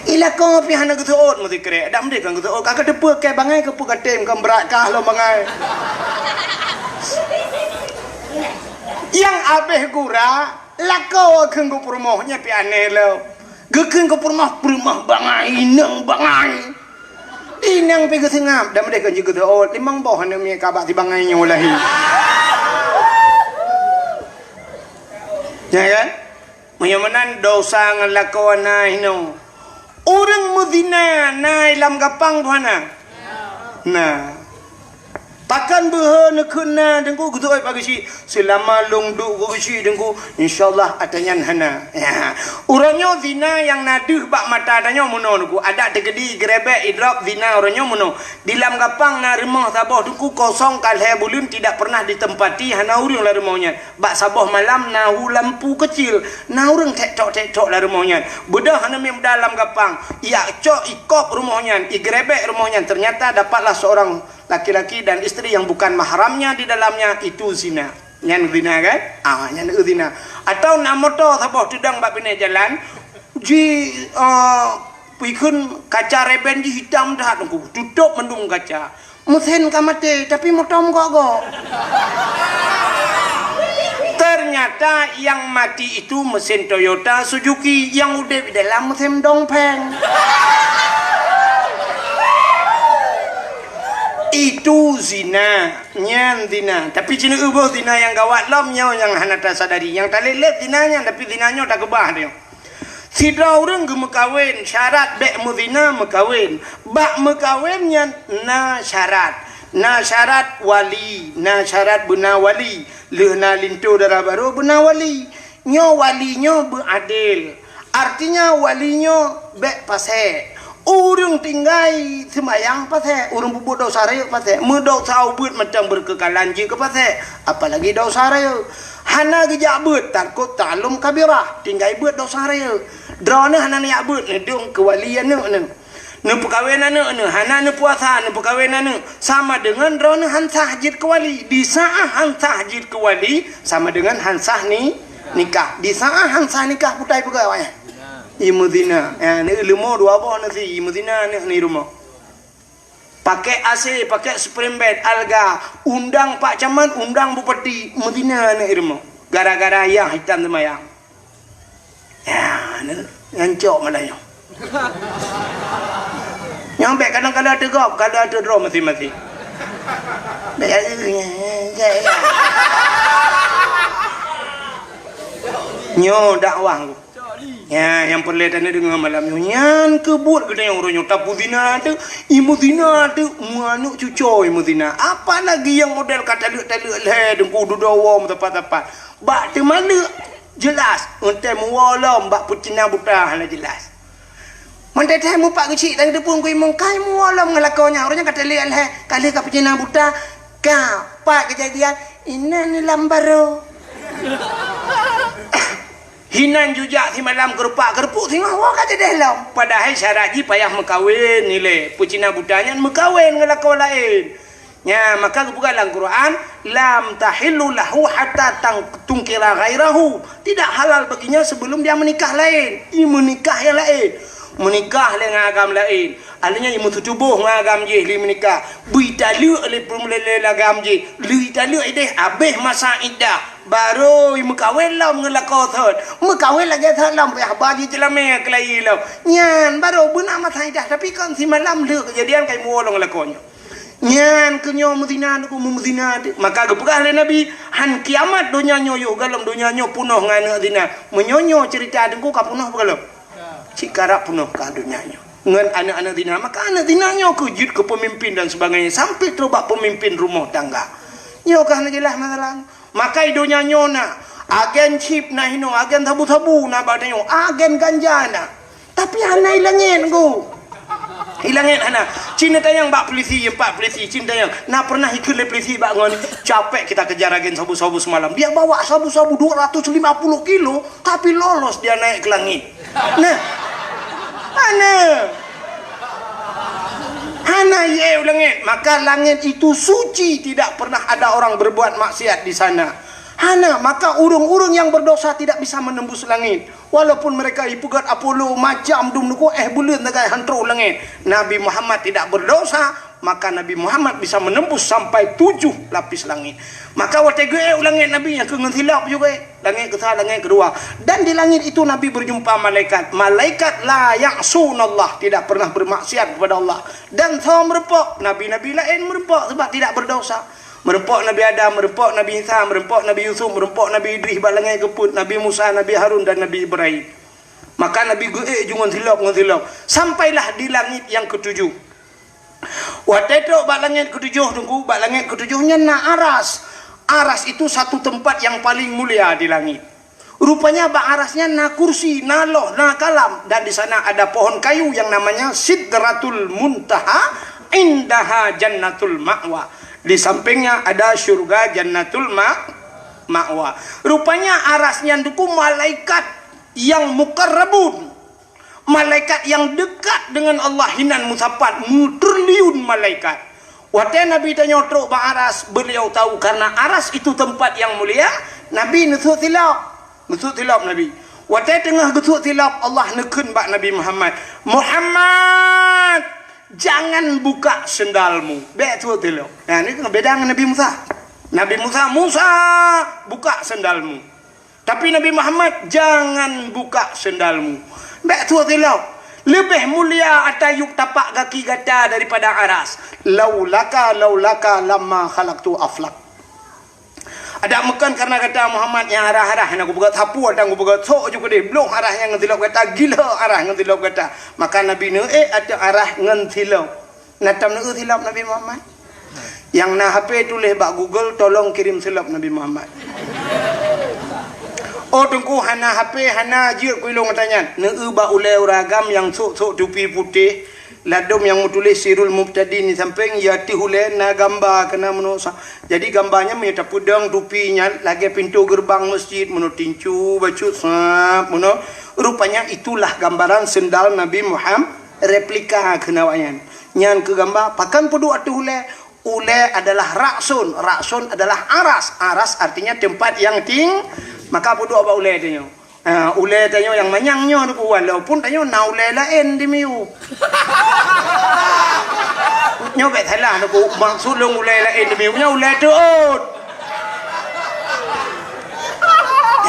I lakoe pih hana geuseuôt meusikrek. Dak meudeh kon geuseuôt, ka geuteupeue keu bangai keupeue ka tem kon brat kah lom bangai. Nyang abéh gura, lakoe kheun geupeurumoh nyan pih aneh lom. Geukheun geupeurumoh, peurumoh bangai, inong bangai. Inong pih geuseungab, dak meudeh kon jeuet geuseuôt, limong boh aneuk miet ka bak si bangai nyoe lahé. Ya kan? Meunyoe meunan desya ngon lakoe na hinoe. Ureuëng meuzina na i lam gapang peue hana? Na. Pakon beuhe neukheun na Teungku geuseuôt bak geuchik? Seulama lôn duek keu geuchik Teungku, insya Allah ata nyan hana. Ya. Uroe nyoe zina nyang na deuh bak mata tanyoe meunoe Teungku. Adak teukeudi geurebek idrop zina uroe nyoe meunoe. Di lam gapang na rumoh saboh Teungku kosong ka lhée buleuen tidak pernah ditempati hana ureuëng lam rumoh nyan. Bak saboh malam na hu lampu keucil, na ureuëng tek-tok-tek-tok lam rumoh nyan. Beudôh aneuk miet muda lam gapang, ijak cok ikop rumoh nyan, igeurebek rumoh nyan, ternyata dapatlah seorang laki-laki dan isteri yang bukan mahramnya di dalamnya, itu zina. Nyan zina kan? Ah, nyan zina. Atau na moto saboh teudong bak binéh jalan, ji, eh, ikheun kaca reben jih hitam that, tutup mandum kaca. Meusén ka maté, tapi moto meugok-gok. Ternyata yang mati itu mesin Toyota Suzuki, yang udeb di dalam mesin Dongfeng. Itu zina, nyan zina. Tapi ci neuboh zina nyang gawat lom nyoe nyang hana tasadari. Nyang talét-lét zina nyan, tapi zina nyoe takeubah nyoe. Sidroe ureuëng geumeukawen, syarat bék meuzina meukawen. Bak meukawen nyan na syarat. Na syarat wali, na syarat beuna wali. Lheueh na linto dara barô beuna wali. Nyoe wali nyoe beuadil. Artinya wali nyoe bék pasék. Ureuëng tinggai seumayang pasék, ureuëng peubuet desya rayeuk pasék. Meudesya ubeuet mantong beukeukalan jeuet keu pasék, apalagi desya rayeuk. Hana geujak beuet, takot ta'allum kabirah, tinggai beuet desya rayeuk. Droeneuh hana neujak beuet, neudong keu wali aneuëk neuh. Neupeukawen aneuëk neuh, hana neupuasa, neupeukawen aneuëk. Sama deungon droeneuh han sah jeuet keu wali. Di saát han sah jeuet keu wali, sama deungon han sah ni, nikah. Di saát han sah nikah, peue tapeugah awaknyan? Imeuzina. Ya, neuileumu dua boh nasi, imeuzina aneuëk ni rumoh. Pakai A C, pakai spring bed, alga, undang Pak Camat, undang Bupati, meuzina aneuëk i rumoh. Gara-gara yah hitam seumayang. Ya, aneuëk nyan cok malah nyoe. Nyang bék kadang-kadang teugop, kadang teudroe maséng-maséng. Nyoe dakwah. Ya, nyang peureulée taneuk deungoe malam nyoe, nyan keuh buet geutanyoe uroe nyoe tapeuzina teuk, imeuzina teuk, meuaneuk cucoe imeuzina. Apalagi nyang model ka taleuek-taleuek lhée, deungku dudoe woe meusapat-sapat. Bak teuma leuek, jeulaih, eunteuk meuwoe lom bak peucina buta hana jeulaih. Mantong teuh mupat geuchik dan geuteupeue keu imong kai muwoe lom ngon lakoe nyan. Uroe nyan ka taleuek lhée, ka lheueh ka peucina buta. Ka, pat keujadian, inan lam barô. Hinan jujak simalam keurupak-keurupuek singoh woe ka jadeh lom. Padahai syarat jih payah meukawen ilée. Peucina buta nyan meukawen ngon lakoe laén. Nya, maka geupeugah lam Quran, "Lam tahillu lahu hatta tang-, tangkiha ghairahu." Tidak halal baginya sebelum dia menikah laén. I meunikah nyang laén. Meunikah lé ngon agam laén. Akhirnya i meuseutubôh ngon agam jih lé meunikah. Beu italeuek lé peuleueh lé agam jih. Lheueh italeuek ideh, abéh masa iddah. Barô i meukawen lom ngon lakoe thon. Meukawen lagée thon lom, payah ba jih ceulamé keulayi lom. Nyan, barô beuna masa iddah. Tapi kon simalam lheueh keujadian kai muwoe lom ngon lakoe nyoe. Nyan keuh nyoe meuzina teuk, meuzina teuk. Maka geupeugah lé Nabi, "Han kiamat donya nyoe yoh galom, donya nyoe peunoh ngon aneuk zina." Meunyoe nyoe ceurita teungku ka peunoh beugalom. Cit karab peunoh ka donya nyoe ngon aneuk-aneuk zina. Maka aneuk zina nyoe keuh jeuet keu peumimpin dan sebagainya, sampai trok bak peumimpin rumoh tangga. Nyoe keuh hana jeulaih masalah. Maka i donya nyoe na agen chip na hinoe, agen sabu-sabu na bak tanyoe, agen ganja na. Tapi hana i langét, Teungku. I langét hana. Cit neutanyong bak polisi, empat polisi, cit neutanyong. Na pernah ikheun lé polisi bak ngon, "Capek kita kejar agen sabu-sabu semalam. Dia bawa sabu-sabu dua ratus lima puluh kilo, tapi lolos dia naik ke langit." Nah. Hana. Hana, ye, u langét. Maka langét itu suci, tidak pernah ada orang berbuat maksiat di sana. Hana, maka ureuëng-ureuëng yang berdosa tidak bisa menembus langit. Walaupun mereka ipeugét Apollo macam dum nuku, eh, buleuen sagai han trok u langét. Nabi Muhammad tidak berdosa, maka Nabi Muhammad bisa menembus sampai tujuh lapis langit. Maka watée geuék u langét Nabi nyang keu ngon silop juga. Langét keusa, langét keudua. Dan di langit itu Nabi berjumpa malaikat. Malaikat la ya'sunallah, tidak pernah bermaksiat kepada Allah. Dan soe meureumpok, nabi-nabi laén meureumpok sebab tidak berdosa. Meureumpok Nabi Adam, meureumpok Nabi Isa, meureumpok Nabi Yusuf, meureumpok Nabi Idris bak langét keupeuet, Nabi Musa, Nabi Harun dan Nabi Ibrahim. Maka Nabi geuék ju ngon silop, ngon silop. Sampailah di langit yang ketujuh. Watée trok bak langét ketujoh, Teungku, bak langét ketujoh nyan na aras. Aras itu satu tempat yang paling mulia di langit. Rupanya bak aras nyan na kursi, na loh, na kalam, dan di sana ada pohon kayu yang namanya Sidratul Muntaha, indaha jannatul ma'wa. Di sampingnya ada syurga jannatul ma-, ma'wa. Rupanya aras nyan Teungku malaikat yang mukarrabun. Malaikat yang dekat dengan Allah hinan meusapat, meutriliun malaikat. Watée Nabi tanyoe trok bak aras, beliau tahu karena aras itu tempat yang mulia, Nabi neusut silop. Neusut silop Nabi. Watée teungoh geusut silop, Allah neukheun bak Nabi Muhammad, "Muhammad, jangan buka sendalmu." Bék sut silop. Nah, ni beda ngon Nabi Musa. Nabi Musa, "Musa, buka sendalmu." Tapi Nabi Muhammad, "Jangan buka sendalmu." Bék sut silop. Leubeh mulia ata yup tapak gaki gata daripada aras. "Laulaka, laulaka lamma khalaqtu aflak." Adak meukon karena gata Muhammad nyang arah-arah nyang kupeugah sapu atang kupeugah sok ju keudeh bloh arah nyang ngon silop gata, gila arah ngon silop gata. Maka Nabi neuék ateueh arah ngon silop. Na tam neueu silop Nabi Muhammad? Nyang na H P tuléh bak Google, "Tolong kirim silop Nabi Muhammad." Oh, Teungku, hana H P, hana jeuet ku ilong ata nyan. Neueu bak ulée ureuëng agam nyang sok-sok tupi putéh, ladôm nyang meutuléh Sirul Mubtadin di sampéng, ya teuh ulée na gamba keunan meunoe sa-, jadi gamba nyan meunyoe tapeudong tupi nyan lagée pintoe geureubang meuseujid meunoe tincu bacut sab meunoe. Rupanya itulah gambaran sendal Nabi Muhammad. Replika keunan awaknyan. Nyan keuh gamba, pakon peuduek ateueh ulée? Ulée adalah rakson, rakson adalah aras. Aras artinya tempat yang ting-, maka peuduek bak ulée tanyoe. Ha, ulée tanyoe nyang manyang nyoe Teungku, walaupun tanyoe na ulée laén di miyueb. Nyoe bék salah Teungku, maksud lôn ulée laén di miyueb nyoe ulée teuôt.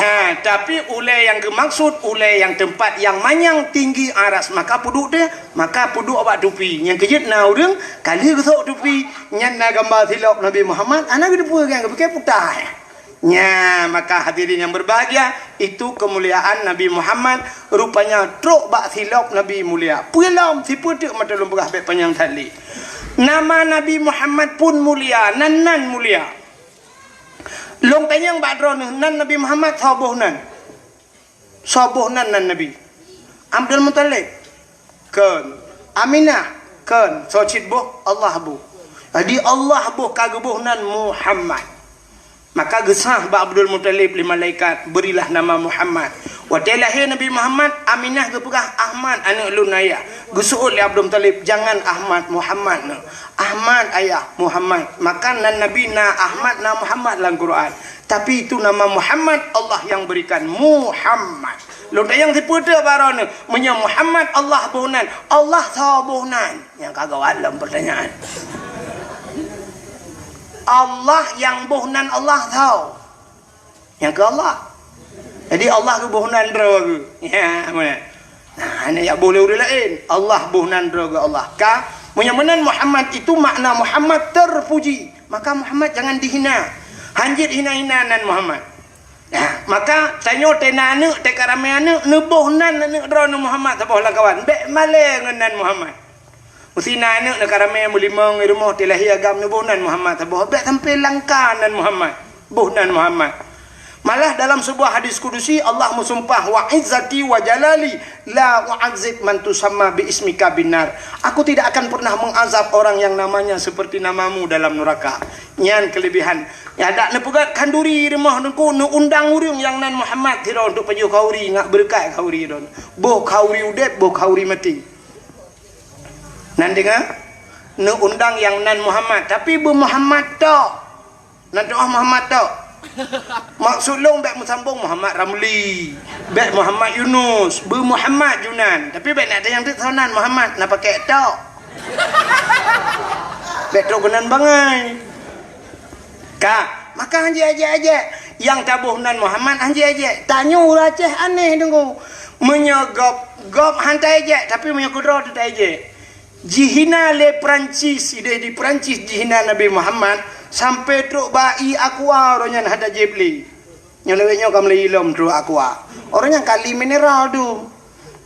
Nah, tapi ulée nyang geumaksud, ulée nyang teumpat nyang manyang tinggi aras, maka peuduek teuh, maka peuduek bak tupi. Nyang keujeuet na ureuëng, ka lheueh geusok tupi, nyan na gamba silop Nabi Muhammad, hana geuteupeue nyang geupike puta. Nya, maka hadirin yang berbahagia, itu kemuliaan Nabi Muhammad, rupanya trok bak silop Nabi mulia. Peue lom, sipeue teuk mata lôn peugah bék panyang that lé. Nama Nabi Muhammad pun mulia, nan-nan mulia. Lôn tanyong bak droeneuh, nan Nabi Muhammad soe boh nan? Soe boh nan, nan Nabi? Abdul Muthalib? Kon. Aminah? Kon. Soe cit boh? Allah boh. Jadi Allah boh ka geuboh nan Muhammad. Maka geusah bak Abdul Muthalib lé malaikat, "Berilah nama Muhammad." Watée lahé Nabi Muhammad, Aminah geupeugah, "Ahmad, aneuëk lôn ayah." Geuseuôt lé Abdul Muthalib, "Jangan Ahmad, Muhammad na." "Ahmad ayah, Muhammad." Maka nan Nabi na Ahmad, na Muhammad lam Quran. Tapi itu nama Muhammad, Allah yang berikan, Muhammad. Lôn tanyong sipeue teuk bak droeneuh, meunyoe Muhammad Allah boh nan, Allah soe boh nan? Nyang ka gawat lom pertanyaan. Allah nyang boh nan Allah soe? Nyang keu Allah. Jadi Allah geuboh nan droe geuh. Ya, mana? Nah, hana jak boh lé ureuëng laén. Allah boh nan droe geuh Allah. Ka, meunyoe meunan Muhammad itu makna Muhammad terpuji. Maka Muhammad jangan dihina. Hanjeuet hina-hina nan Muhammad. Nah, maka tanyoe teuh na aneuëk, teuh ka ramé aneuëk, neuboh nan aneuëk droeneuh Muhammad saboh lam kawan. Bék malée ngon nan Muhammad. Meusi na aneuëk neuka ramé meulimong i rumoh, teuh lahé agam, neuboh nan Muhammad saboh. Bék sampai langka nan Muhammad. Boh nan Muhammad. Malah dalam sebuah hadis kudusi Allah meusumpah, "Wa izzati wa jalali la u'adzib man tusamma bi ismika binnar." Aku tidak akan pernah mengazab orang yang namanya seperti namamu dalam neraka. Nyan kelebihan. Ya, dak neupeugét khanduri i rumoh teungku, neuundang ureuëng nyang nan Muhammad sidroe untuk pajoh khanduri, ngat beureukat khanduri droe. Boh khanduri udeb, boh khanduri maté. Nan deungoe, neuundang nyang nan Muhammad, tapi beu Muhammad tok. Nan tu'oh Muhammad tok. Maksud lôn bék meusambong Muhammad Ramli, bék Muhammad Yunus, beu Muhammad Junan. Tapi bék na tanyong teuk soe nan Muhammad, na pakek tok. Bék trok keunan bangai. Ka, maka hanjeuet ajak-ajak. Nyang taboh nan Muhammad hanjeuet ajak. Tanyoe ureuëng Aceh aneh teungku. Meunyoe gob, gob han taejek, tapi meunyoe keudroe teuh taejek. Jihina lé Perancis, ideh di Perancis jihina Nabi Muhammad, sampai trok ba ié Aqua uroe nyan hana jieb lé. Nyoe lawét nyoe ka meulai ilom trok Aqua. Uroe nyan kali mineral tu.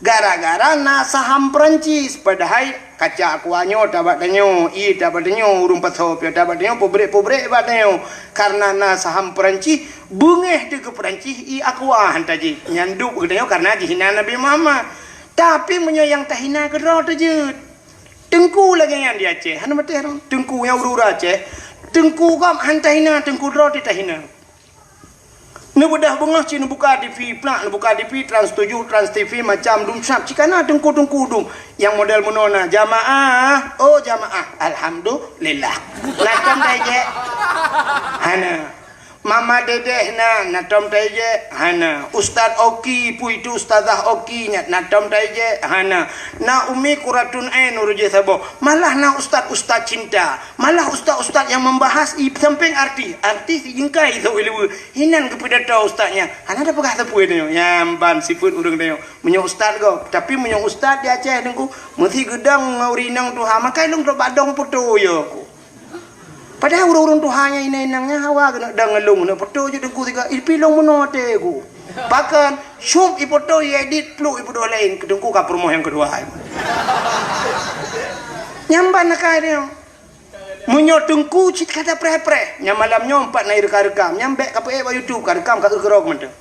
Gara-gara na saham Perancis, padahai kaca Aqua nyoe tabak tanyoe, ié tabak tanyoe, ureuëng pasoe piôh tabak tanyoe, peubrek-peubrek bak tanyoe. Karena na saham Perancis, beungéh teuh keu Perancis ié Aqua han tajieb. Nyan duek keu tanyoe karena jihina Nabi Muhammad. Tapi meunyoe nyang tahina keudroe teuh jeuet. Teungku lagée nyan di Aceh, hana maté roh. Teungku nyang ureuëng Aceh, teungku gob han tahina, teungku droe teuh tahina. Neubeudoh beungoh cit neubuka T V, plak neubuka T V, Trans tujuh, Trans T V, macam dum sab, cit kana teungku-teungku dum. Nyang model meunoe na, "Jamaah, oh jamaah, alhamdulillah." Na tom taejek? Hana. "Mama Dedeh na, na tom taejek?" Hana. "Ustaz Oki, peue itu Ustazah Oki nyan, na tom taejek?" Hana. "Na Umi Kuratun Ain ureuëng jih saboh." Malah na ustaz-ustaz cinta. Malah ustaz-ustaz nyang membahas i sampéng artis. Artis i jeungkai i sôk i luweue. Inan geupidato ustaz nyan. Hana tapeugah sapeue tanyoe. Nyan ban sifeuet ureuëng tanyoe. Meunyoe ustaz gob. Tapi meunyoe ustaz di Aceh teungku, meusi geudong ngon ureuëng inong tuha, makai lôn trok bak dong poto yo ku. Padahai ureuëng-ureuëng tuha nyan inong-inong nyan hawa keuneuk dong ngon lôn, keuneuk poto jeuet teungku sigoe. Ipi lôn meunoe até ku. Pakon, syup ipoto, iedit, pluk ipeuduek laén, keu teungku ka peurumoh nyang keudua. Nyan ban akai tanyoe. Meunyoe teungku cit ka tapreh-preh, nyan malam nyoe pat na irekam-rekam, nyan bék kapeuék bak YouTube, karekam ka eu keurok mantong.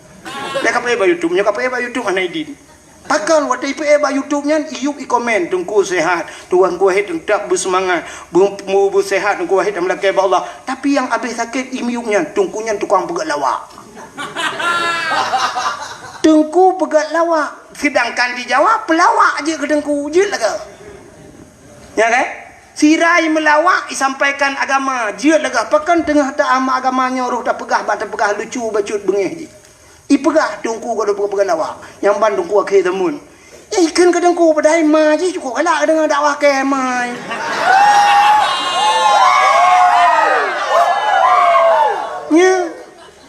Bék kapeuék bak YouTube, meunyoe kapeuék bak YouTube hana idin. Pakon watée ipeuék bak YouTube nyan, iyup ikomen, "Teungku sehat, Teungku Wahid teutap beusemangat, beu-, beu-, beusehat Teungku Wahid dan meulakée bak Allah." Tapi nyang abéh sakét iyup nyan, teungku nyan tukang peugét lawak. Teungku peugét lawak, seudangkan di Jawa peulawak jeuet keu teungku, jeuet lagée. Ya kan? Sira i meulawak isampaikan agama, jeuet lagée pakon teungoh ta-, agama nyoe roh tapeugah bak tapeugah lucu bacut beungéh jih. Ipeugah teungku ka peugah-peugah lawak, nyang ban teungku akhé zaman. Ikheun keu teungku padahai ma jih cukôp galak deungoe dakwah keu ma. Nya,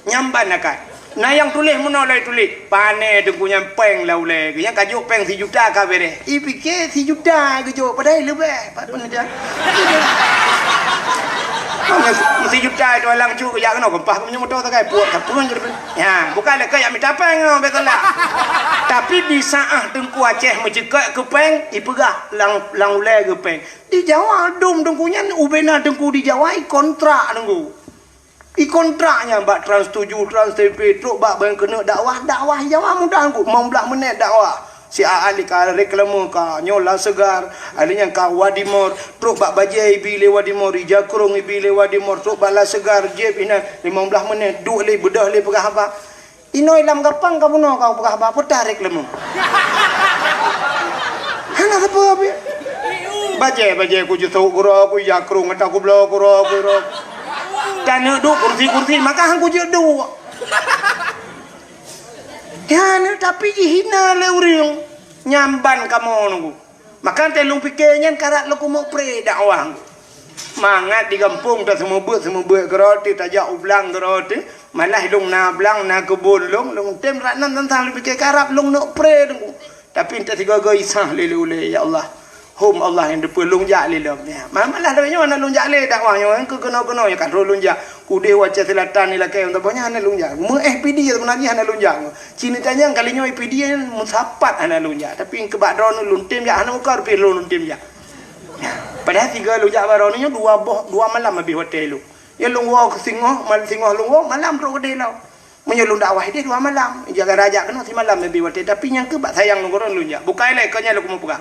nyang ban akai. Na nyang tuléh meunoe lé tuléh, pané teungku nyan péng lam ulèe geuh. Nyang ka jok péng sijuta ka beureh. Ipike sijuta geujok, padahai leubeh. Pat peungeujak. Meusijuta itu alang cuk geujak keunoe, keumpah meunyoe moto sagai puak sapeue je. Ya, bukan lé keu jak mita péng nyoe, beutôi lah. Tapi di saat Teungku Aceh meuceukeuk keu péng, ipeugah lam, lam ulèe geuh péng. Di Jawa dum teungku nyan, ubena teungku di Jawa, ikontrak teungku. Ikontrak nyan bak Trans tujuh, Trans T V, trok bak ban keuneuk dakwah, dakwah Jawa mudah teungku, limong blah menit dakwah. Si A Ali ka reklame ka, nyoe La Segar, Ali nyan ka Wadimor, trok bak bajèe ibi lé Wadimor, ija krông ibi lé Wadimor, trok bak La Segar, jép inan, limong blah menit, duek lé, beudôh lé peugah haba. Inoe lam gapang ka bunoe ka peugah haba, peue tarék leumo. Hana sapeue pih. Bajèe, bajèe ku jisok keudroe, ku ija krông ata ku bloe keudroe, keudroe. Taneuk duek kursi-kursi, maka han ku jeuet duek. Ya, tapi jihina lé ureueng. Nyan ban kamoe nunggu. Maka teuh lôn pike nyan karab lôn keumeuk pré dakwah. Mangat di gampông taseumeubeuet-seumeubeuet keudroe teuh, tajak u blang keudroe teuh, malah lôn na blang, na keubon lôn, lôn tem rat nan tantang lôn pike karab lôn neuk pré teungku. Tapi entah sigoe-goe isah lé ulèe, ya Allah. Hom Allah nyang teupeue lôn jak lé lom. Ya, ma-, malah lagèe nyoe hana lôn jak lé dakwah nyoe, keu keunoe-keunoe nyang ka troh lôn jak. Udeh u Aceh Selatan ni lakèe, untuk banyak hana lôn jak. Meu-eh P D sebenarnya hana lôn jak. Cina tanyong kali nyoe P D meusapat hana lôn jak. Tapi keu bak droeneuh lôn tem jak, hana muka rupie lôn tem jak. Padahai tiga lôn jak bak droeneuh nyoe dua boh, dua malam habéh watèe lôn. Ya lôn woe keu singoh, mal-, singoh lôn woe, malam trok keudeh lom. Meunyoe lôn dakwah ideh dua malam, jaga rajak keunoe simalam habéh watèe. Tapi nyang keu bak sayang lôn keu droeneuh lôn jak. Bukai lé, keu nyan lôn keumeung peugah.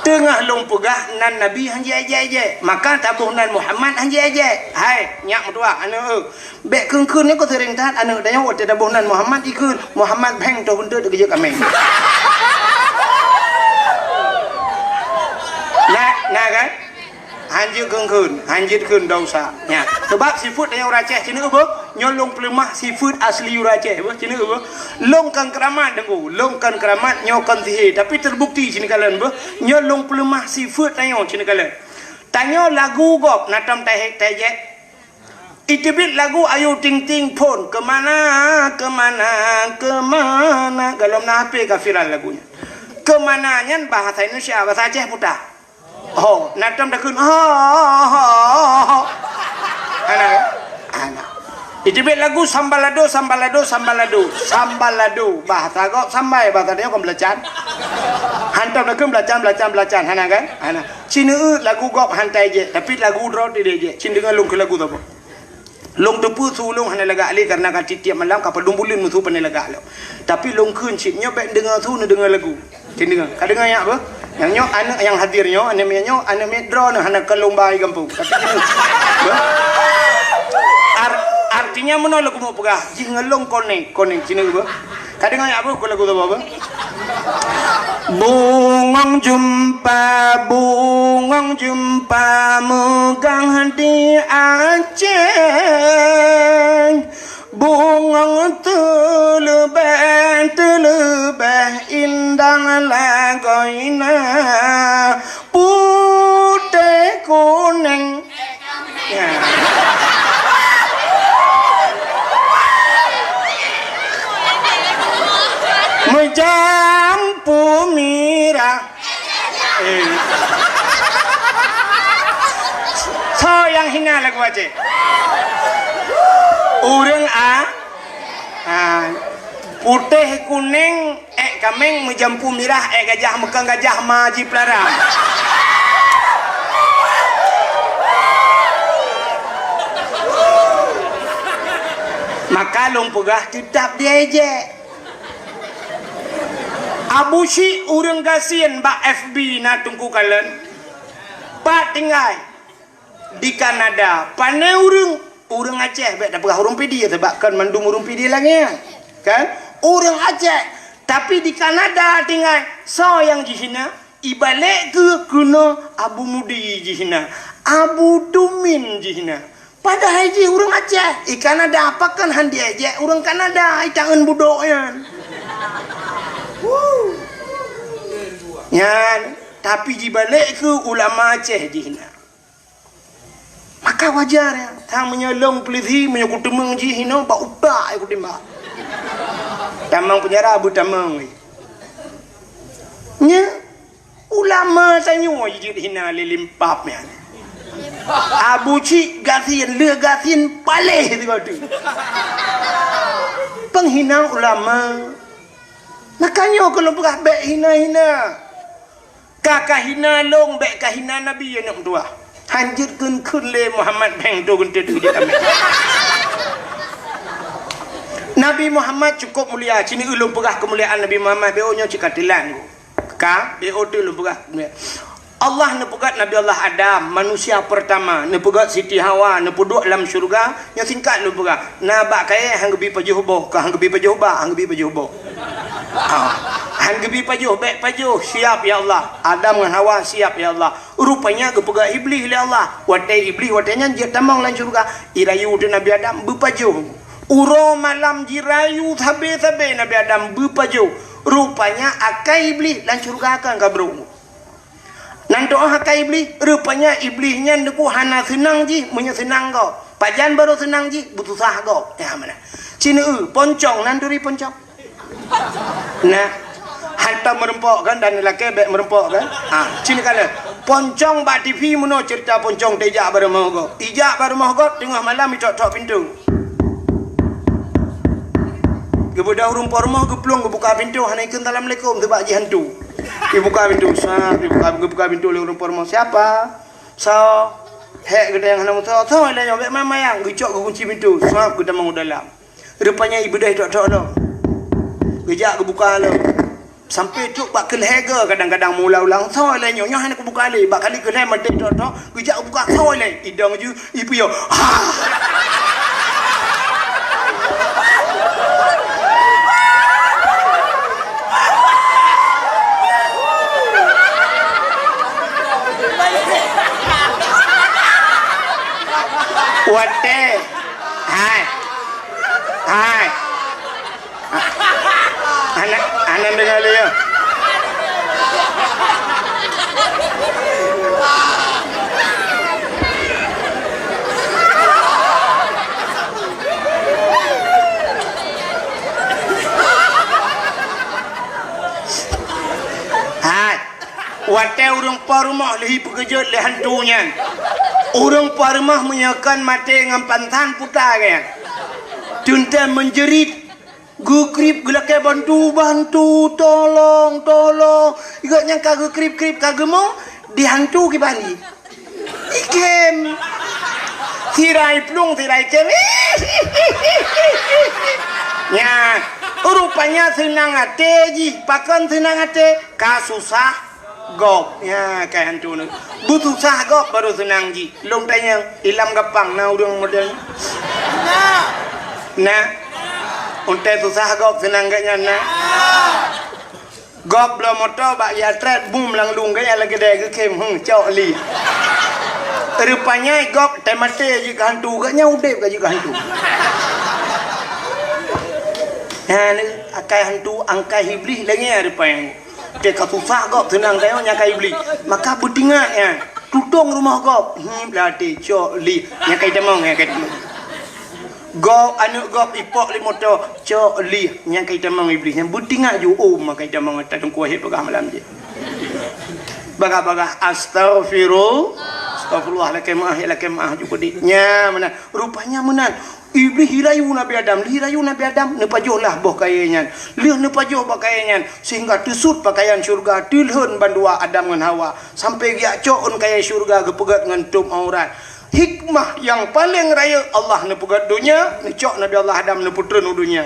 Teungoh lôn peugah nan Nabi han jiék-ék. Maka taboh nan Muhammad han jiék-ék. Hai, nyak meutuah, aneuk, eh. Bèk kheun-kheun nyoe keu seuring that aneuk tanyoe watèe taboh nan Muhammad ikheun. Muhammad bheng toh beunteuk teukeujot kameng. Na, na kan? Hanjeuet kheun-kheun, hanjeuet kheun dosa. Nya, sebab sifeuet tanyoe ureueng Aceh, ceuneuk beuh, nyoe lôn peuleumah sifeuet asli ureueng Aceh, beuh, ceuneuk beuh. Lôn kon keuramat, Teungku, lôn kon keuramat, nyoe kon sihé, tapi teubukti ceuneuk kalon, beuh. Nyoe lôn peuleumah sifeuet tanyoe ceuneuk kalon. Tanyoe lagu gob, na tom tahe-, taéjek. Iteubiet lagu Ayu Ting Ting phôn, "Kemana, kemana, kemana." Golom na H P ka viral lagu nyan. Kemana nyan bahasa Indonesia, bahasa Aceh puta. Ho, na tom takheun, ho, ho, ho, ho. Hana, hana. Iteubiet lagu Sambalado, Sambalado, Sambalado. Sambalado. Bahasa gob sambai, bahasa tanyoe kon beulacan. Han tom takheun beulacan, beulacan, beulacan. Hana kan? Hana. Ceuneuk lagu gob han taéjek, tapi lagu droe teuh diéjek. Cit deungoe lôn keu lagu saboh. Lôn teupeue su lôn hana lagak lé, karena ka tiep-tiep malam ka padum buleuen meusu pandai lagak lom. Tapi lôn kheun cit nyoe bèk neudeungoe su, neudeungoe lagu. Cit deungoe. Ka deungoe nyak beuh? Nyang nyoe aneuk nyang hadir nyoe, aneuk miet nyoe, aneuk miet droeneuh hana keu lôn ba i gampông. Tapi cit deungoe. Beuh? Ar-, artinya meunoe lôn keumeung peugah, jih ngon lôn konek, konek cit deungoe beuh. Ka deungoe nyak beuh, ku lagu saboh beuh? Bungong jeumpa, bungong jeumpa meugang di Aceh. Bungong teuleubeh, teuleubeh indah lagoina. Putéh kunèng. Ya. Meujampu mirah. Eh. Soe nyang hina lagu Aceh? Ureueng a-, a, putéh kunèng. Èk kaméng meujampu mirah, èk gajah meukang gajah ma jipeulara. Maka lôn peugah teutab diéjek. Abu Syik ureueng gasien bak F B na Teungku kalon. Pat tinggai? Di Kanada, pané ureueng, ureueng Aceh, bèk tapeugah ureueng Pidie, sabab kan mandum ureueng Pidie lagèe nyan. Kan? Ureueng Aceh, tapi di Kanada tinggai, soe nyang jihina? Ibalek keu keunoe Abu Mudi jihina, Abu Tumin jihina. Padahai jih ureueng Aceh, i Kanada pakon han diéjek ureueng Kanada, i tangeun budok nyan. Nyan, tapi jibalek keu ulama Aceh jihina. Maka Ka wajar ya. Sang meunyoe lôn peulisi, meunyoe kuteumeung jih hinoe bak utak ya kutimbak. Tamong peunjara beutamong. Nya ulama tanyoe jijeuet hina lé limpab nyan. Abu Cik gasien, lheueh gasien paléh sigoe teuk. Peunghina ulama. Maka nyoe keuh lôn peugah bék hina-hina. Ka kahina lôn, bék kahina Nabi, aneuk meutuah. Han jeuet kheun-kheun lé Muhammad, bèng tu geunteut jeuet amé. Nabi Muhammad cukup mulia. Ci neueu lôn peugah keumuliaan Nabi Muhammad, bék nyoe cit ka teulat. Ka, bék teuh lôn peugah. Allah neupeugöt Nabi Allah Adam, manusia pertama, neupeugöt Siti Hawa, neupeuduek lam syeuruga, nyoe singkat lôn peugah. Na bak kayèe han geubi pajoh boh, ka han geubi pajoh bak, han geubi pajoh boh. Ha. Han geubi pajoh, bék pajoh, siap ya Allah. Adam ngon Hawa siap ya Allah. Rupanya geupeugah Iblih lé Allah. Watèe Iblih watèe nyan jeuet tamong lam syeuruga, irayu teuh Nabi Adam beupajoh. Uroe malam jirayu sabe-sabe Nabi Adam beupajoh. Rupanya akai Iblih lam syeuruga kan ka brok. Nan teu'oh akai Iblih, rupanya Iblih nyan deuku hana seunang jih meunyoe seunang gob. Pajan barô seunang jih, beususah gob. Ya, mana? Ci neueu, poncong, nan turi poncong. Nah, hantom meureumpok kan, dan lakèe bèk meureumpok kan? Ha, ci neukalon. Poncong bak T V meunoe ceurita poncong teuh ijak bak rumoh gob. Ijak bak rumoh gob, teungoh malam itok-tok pintoe. Geubeudôh ureueng po rumoh geuplueng geubuka pintoe, hana ikheun assalamualaikum, seubab jih hantu. Ibuka pintoe, sap, ibuka, geubuka pintoe lé ureueng po rumoh. "Siapa?" "Soe?" "Hék geutanyoe hana meusoe." "Soe lé nyoe?" "Bèk mayang-mayang." Geucok geukunci pintoe, sap, geutamong u dalam. Rupanya ibeudôh itok-tok lom. Geujak geubuka lom. Sampoe trok bak keulhèe goe kadang-kadang meuulang-ulang, "Soe lé nyoe?" Nyoe hana kubuka lé. Bak kali keulhèe maté tok-tok, geujak geubuka, "Soe lé?" Idong ju, ipiôh. Ha! Watèe. Hai. Hai. Hana, hana deungoe lé, ya. Hai. Watèe ureueng po rumoh lheuh ipeukeujot lé hantu nyan. Ureueng po rumoh meunyoe kon maté ngon pansan puta geuh nyan. Teuntèe meunjerit. Geukrieb geulakèe bantu, bantu, tolong, tolong. Gobnyan ka geukrieb-krieb ka geumong, di hantu kiban jih. Ikem. Sira iplueng, sira ikem. Nyan, rupanya seunang até jih. Pakon seunang até? Ka susah gob. Nyan, ka hantu nyoe. Beususah gob baru seunang jih. Lôn tanyong, ilam Gampang na ureueng model nyoe? Na. Untée susah gob seunang gobnyan na. Gob bloe moto bak ya trét bum lam lueng gaya lagée dai geukem, hmm, cok li. Rupanya gob teumaté jih keu hantu, gobnyan udeb ka jeuet keu hantu. Nah, ni akai hantu, angkai Iblih lagée nyan rupanya. Teuka susah gob seunang tanyoe nyan ka Iblih. Maka beutingat nyan, tutong rumoh gob. Hmm, blah até, cok li. Nyan ka itamong, nyan ka itamong. Gob, aneuk gob ipok lé moto, cok li. Nyan ka itamong Iblih. Nyan beutingat ju, oh, maka itamong ata teungku wahé peugah malam jih. Bagah-bagah, astaghfiru-, astaghfirullah, lakée meu'ah, ya lakée meu'ah ju keudéh. Nyan meunan. Rupanya meunan. Iblih irayu Nabi Adam, lheuh irayu Nabi Adam, neupajoh lah boh kayée nyan. Lheuh neupajoh boh kayée nyan, sehingga teusut pakaian syeuruga, teulhon bandua Adam ngon Hawa, sampoe geujak cok ôn kayée syeuruga geupeugét ngon tôb aurat. Hikmah nyang paleng rayeuk Allah neupeugét donya, neucok Nabi Allah Adam neupeutreun u donya.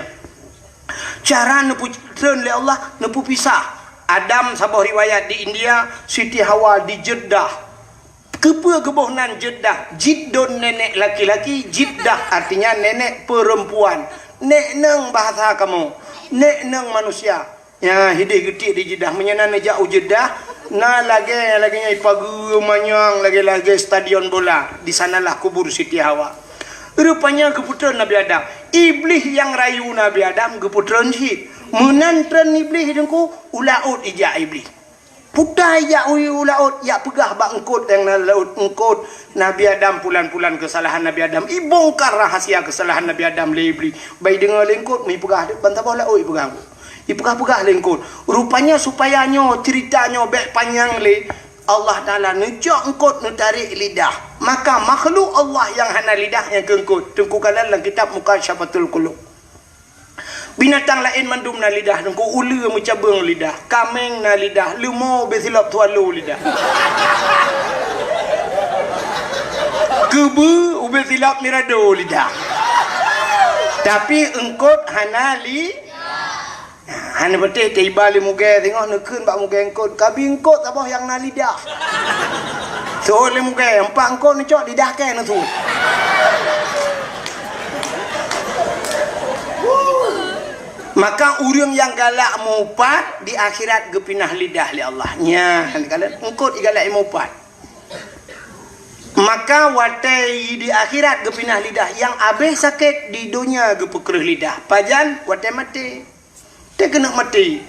Cara neupeutreun lé Allah, neupeupisah. Adam saboh riwayat di India, Siti Hawa di Jeddah. Keupeue geuboh nan Jeddah? Jiddon nenek laki-laki, Jiddah artinya nenek perempuan. Nek neng bahasa kamoe, nek neng manusia. Nyan hideh geutiek di Jeddah. Meunyoe na neujak u Jeddah, na lagée, lagée nyan ipageue manyang lagée-lagée stadion bola. Di sanalah kubur Siti Hawa. Rupanya geupeutreun Nabi Adam. Iblih nyang rayu Nabi Adam geupeutreun cit. Meunan treun Iblih teungku, u laôt ijak Iblih. Putai jak u, u laôt, jak peugah bak eungkôt nyang na laôt, "Eungkôt, Nabi Adam pulan-pulan keusalahan Nabi Adam." Ibongkar rahasia keusalahan Nabi Adam lé Iblih. Bah ideungoe lé eungkôt, meuipeugah bansaboh laôt ipeugah eungkôt. Ipeugah-peugah lé eungkôt. Rupanya supaya nyoe ceurita nyoe bèk panyang lé, Allah Taala neucok eungkôt neutarek lidah. Maka makhluk Allah nyang hana lidah nyang keu eungkôt. Teungku kalon lam kitab Mukasyafatul Qulub. Binatang laén mandum na lidah, Teungku, uleue meucabeueng lidah, kaméng na lidah, leumo ubé silop swallow lidah. Keubeue ubé silop mirado lidah. Tapi eungkôt hana li-, hana patéh teuiba lé mugée singoh neukheun bak mugée eungkôt, "Kabi eungkôt saboh nyang na lidah." Seuôt lé mugée, "Empat eungkôt neucok lidah kèe neuseuôt." Maka ureuëng nyang galak meuupat di akhirat geupinah lidah lé Allah. Nyan, kalon eungkôt igalak imeuupat. Maka watée di akhirat geupinah lidah, nyang abéh sakét di donya geupeukreueh lidah. Pajan? Watée maté. Teuh keuneuk maté.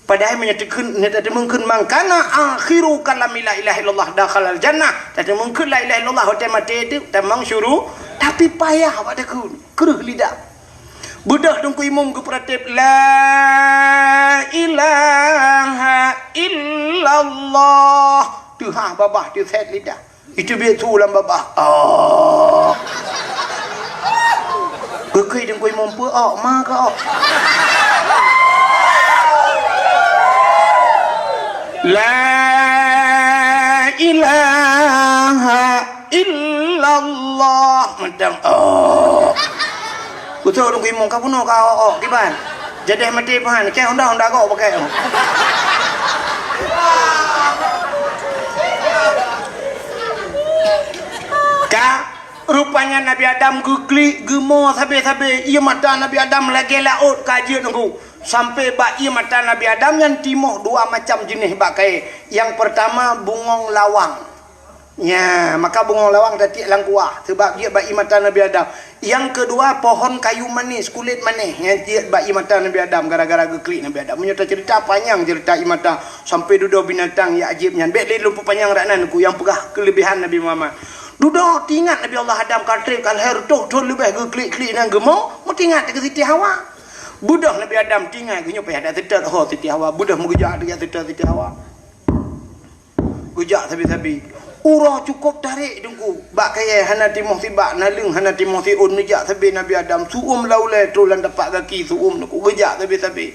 Padahai meunyoe teukheun, meunyoe tateumeung kheun, "Man kana akhiru kalami la ilaha illallah dakhalal jannah." Tateumeung kheun la ilaha illallah watée maté teuh tamong syuru-, tapi payah bak takheun, kreueh lidah. Beudôh Teungku Imum geupeuratéb, "La ilaha illallah." Teuhah babah teusét lidah. Iteubiet su lam babah. Oh. Geukheun Teungku Imum, "Peue ôk, ma keu ôk?" La ilaha illallah. Mantong, oh. Beutôi Teungku Imum, ka bunoe ka ôk-ôk kiban. Jadeh maté pahan, kèe honda-honda gok pakai. Ka, rupanya Nabi Adam geuklik, geumo sabe-sabe. Ié mata Nabi Adam lagèe laôt ka jeuet Teungku. Sampai bak ié mata Nabi Adam nyan timoh dua macam jeuneh bak kayèe. Nyang peurtama bungong lawang. Nya, maka bungong lawang tatiek lam kuah, sabab jeuet bak ié mata Nabi Adam. Nyang keudua, pohon kayu manis, kulét manéh, nyang jeuet bak ié mata Nabi Adam, gara-gara geuklik Nabi Adam. Meunyoe taceurita panyang ceurita ié mata, sampai dudoe binatang nyang ajéb nyan. Bèk lé lôn peupanyang rak nan, ku nyang peugah keuleubehan Nabi Muhammad. Dudoe teuingat Nabi Allah Adam ka trép ka lhèe reutôh thôn leubeh geuklik-klik nyan geumo, meuteuingat keu Siti Hawa. Beudôh Nabi Adam teuingat, geunyoe payah that seutôt ho Siti Hawa. Beudôh meugeujak, geujak seutôt Siti Hawa. Geujak sabe-sabe. Uroe cukôp tarek Teungku. Bak kayèe hana timoh sibak, naleueng hana timoh siôn, neujak sabe Nabi Adam. Su-uem lam ulèe troh lam tapak gaki su-uem Teungku. Geujak sabe-sabe.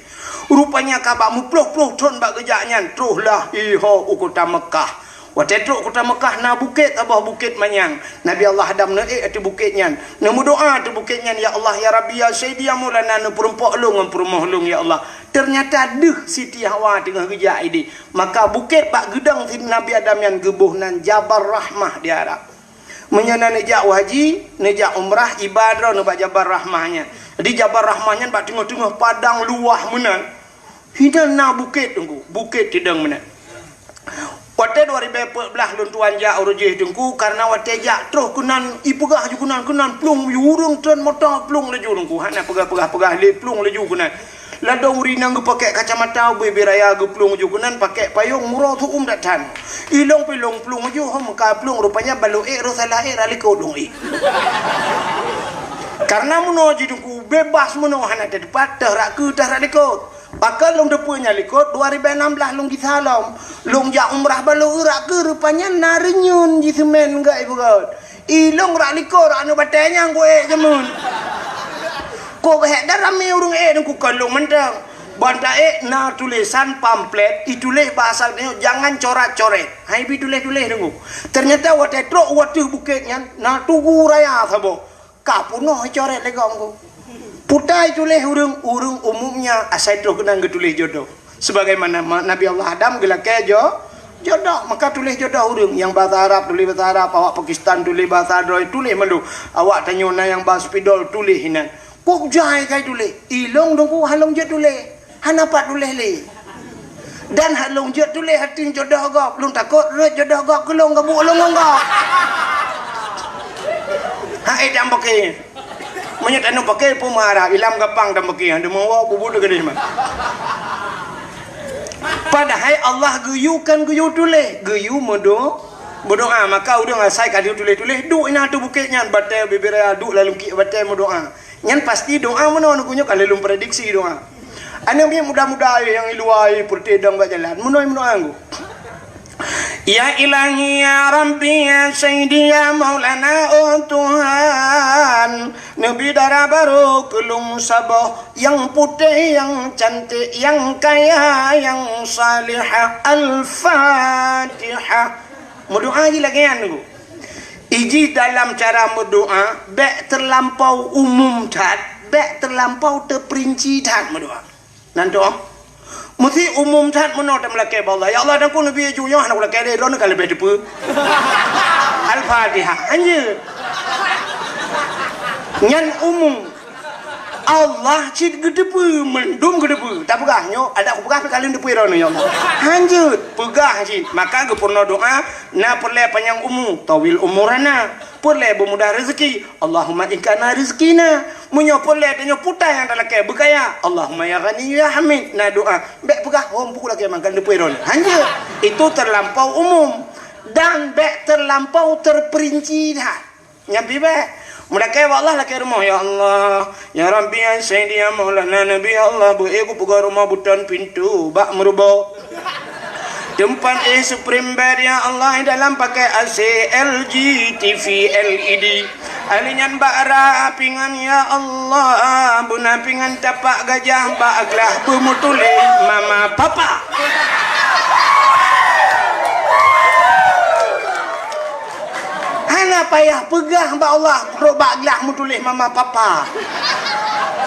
Rupanya ka bak meuploh-ploh thôn bak geujak nyan, troh lah iho u kota Meukah. Watèe trok kota Meukah na bukét, saboh bukét manyang. Nabi Allah Adam neuék ateueh bukét nyan. Neumeudoa ateueh bukét nyan, "Ya Allah, ya Rabbi, ya Sayyidi, ya Maulana," neupeureumpok lôn ngon peurumoh lôn, ya Allah. Teunyata deuh Siti Hawa teungoh geujak idéh. Maka bukét bak geudong Nabi Adam nyan geuboh nan Jabal Rahmah di Arab. Meunyoe na neujak haji, neujak umrah, iba droeneuh bak Jabal Rahmah nyan. Jadi Jabal Rahmah nyan bak teungoh-teungoh padang luwah meunan. Hinan na bukét Teungku, bukét teudong meunan. Watèe dua ribèe peuet blah lôn tuan jak uroe jéh Teungku, kareuna watèe jak troh keunan, ipeugah ju keunan, keunan plueng, ureueng treun moto plueng laju Teungku. Hana peugah-peugah-peugah lé plueng laju keunan. Ladôm ureueng inong geupakék kacamata, ubé-bé raya geuplueng ju keunan, pakék payong, uroe su-uem that that. Ilôn pih lôn plueng ju, ho meuka plueng, rupanya balo ék, roh salah ék, rak likôt lôn ék. Kareuna meunoe jih Teungku, bebas meunoe hana teupat, teuh rak keue, teuh rak likôt. Pakon lôn teupeue nyan likôt, dua ribèe nam blah lôn gisa lom. Lôn jak umrah balo rak keue, rupanya na reunyeun jih seumén gét beugöt. Ilôn rak likôt, rak aneuk batèe nyang ku ék jameun. Kok hék dan ramé ureueng ék Teungku, kon lôn mantong. Ban taék na tulésan pamflet, ituléh bahasa Indonesia, "Jangan coret-coret." Hai bi tuléh-tuléh Teungku. Teunyata watèe trok u ateueh bukét nyan, na tugu raya saboh. Ka peunoh icoret lé gob Teungku. Putai tuléh ureueng, ureueng umumnya asai troh keunan geutuléh jodoh. Sebagaimana ma-, Nabi Allah Adam geulakèe jo-, jodoh, maka tuléh jodoh ureueng. Nyang bahasa Arab tuléh bahasa Arab, awak Pakistan tuléh bahasa droe, tuléh mandum. Awak tanyoe na nyang bahasa Spidol tuléh inan. Kok jai kai tuléh? Ilôn Teungku han lôn jeuet tuléh. Hana pat tuléh lé. Dan han lôn jeuet tuléh ateueh jodoh gob. Lôn takot rhot jodoh gob keu lôn, gabuek lôn ngon gob. Hai dan paké. Meunyoe taneuk paké peue meuharap, ilam gapang dan paké, han deungon wak bubut deugah man. Padahai Allah geuyue kon geuyue tuléh, geuyue meudo-, meudoá. Maka ureuëng asai ka lheueh tuléh-tuléh, duek inan ateueh bukét nyan, batée bibiraya duek lam lungkiek batée meudoá. Nyan pasti doá meunoe, neukeuh nyoe ka lheueh lôn prediksi doá. Aneuk miet muda-muda nyang i luwa, i peureute dong bak jalan, meunoe meudoá nggu. Ya Ilahi, ya Rabbi, ya Sayyidi, ya Maulana, oh Tuhan, neubi dara barô keu lôn saboh, nyang putéh, nyang cantik, nyang kaya, nyang salihah. Al-Fatihah. Meudoá jih lagée nyan, Teungku. Ijih dalam cara meudoá, bék teulampau umum that, bék teulampau teuperinci that meudoá. Nan toh. Meusti umum that meunoe tameulakée bak Allah. Ya Allah, dan ku neubi ju nyoe hana kulakée lé, droeneuh ka leubeh teupeue. Al-Fatihah. Hanjeuet. Nyan umum. Allah cit geuteupeue, mandum geuteupeue. Tapeugah nyoe, adak kupeugah pih ka lheueh teupeue droeneuh, ya Allah. Hanjeuet, peugah cit. Maka geupeurunoe doá, na peureulée panyang umu, tawil umurana. Peureulée beumudah rezeki, Allahumma ingkana rizkina. Meunyoe peureulée tanyoe putai nyang talakée beukaya, Allahumma ya Ghani ya Hamid. Na doá, bék peugah hom pukul lakée mangkan leupui ron. Hanjeuet, itu terlampau umum dan bék terlampau terperinci that. Nyan pih bék. Meulakée bak Allah lakée rumoh, ya Allah, ya Rabbi, ya Sayyidi, ya Maulana Nabi, ya Allah, beu ék kupeugah rumoh beuton pintoe bak meurubo. Teumpat éh Supreme Bed, ya Allah, dalam pakai A C, L G, T V, L E D. Ahli nyan bak ra pingan, ya Allah, beuna pingan tapak gajah bak glah beumeutuléh mama papa. Hana payah peugah bak Allah, rot bak glah meutuléh mama papa.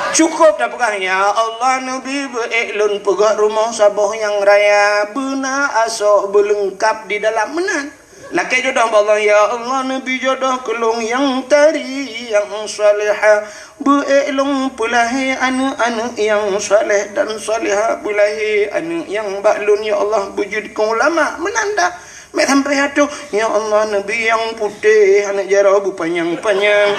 Cukup tapeugah, ya Allah, neubi beu ék lôn peugah rumoh saboh nyang raya, beuna asoe beuleungkab di dalam meunan. Lakée jodoh bak Allah, ya Allah, neubi jodoh keu lôn nyang tari, nyang salihah. Beu ék lôn peulahé aneuëk-aneuëk nyang saleh dan salihah, beulahé aneuëk nyang bak lôn, ya Allah, beujeuet keu ulama. Meunan dah. Meusampé ateueh, ya Allah, neubi nyang putéh, aneuëk jaroe beupanyang-panyang,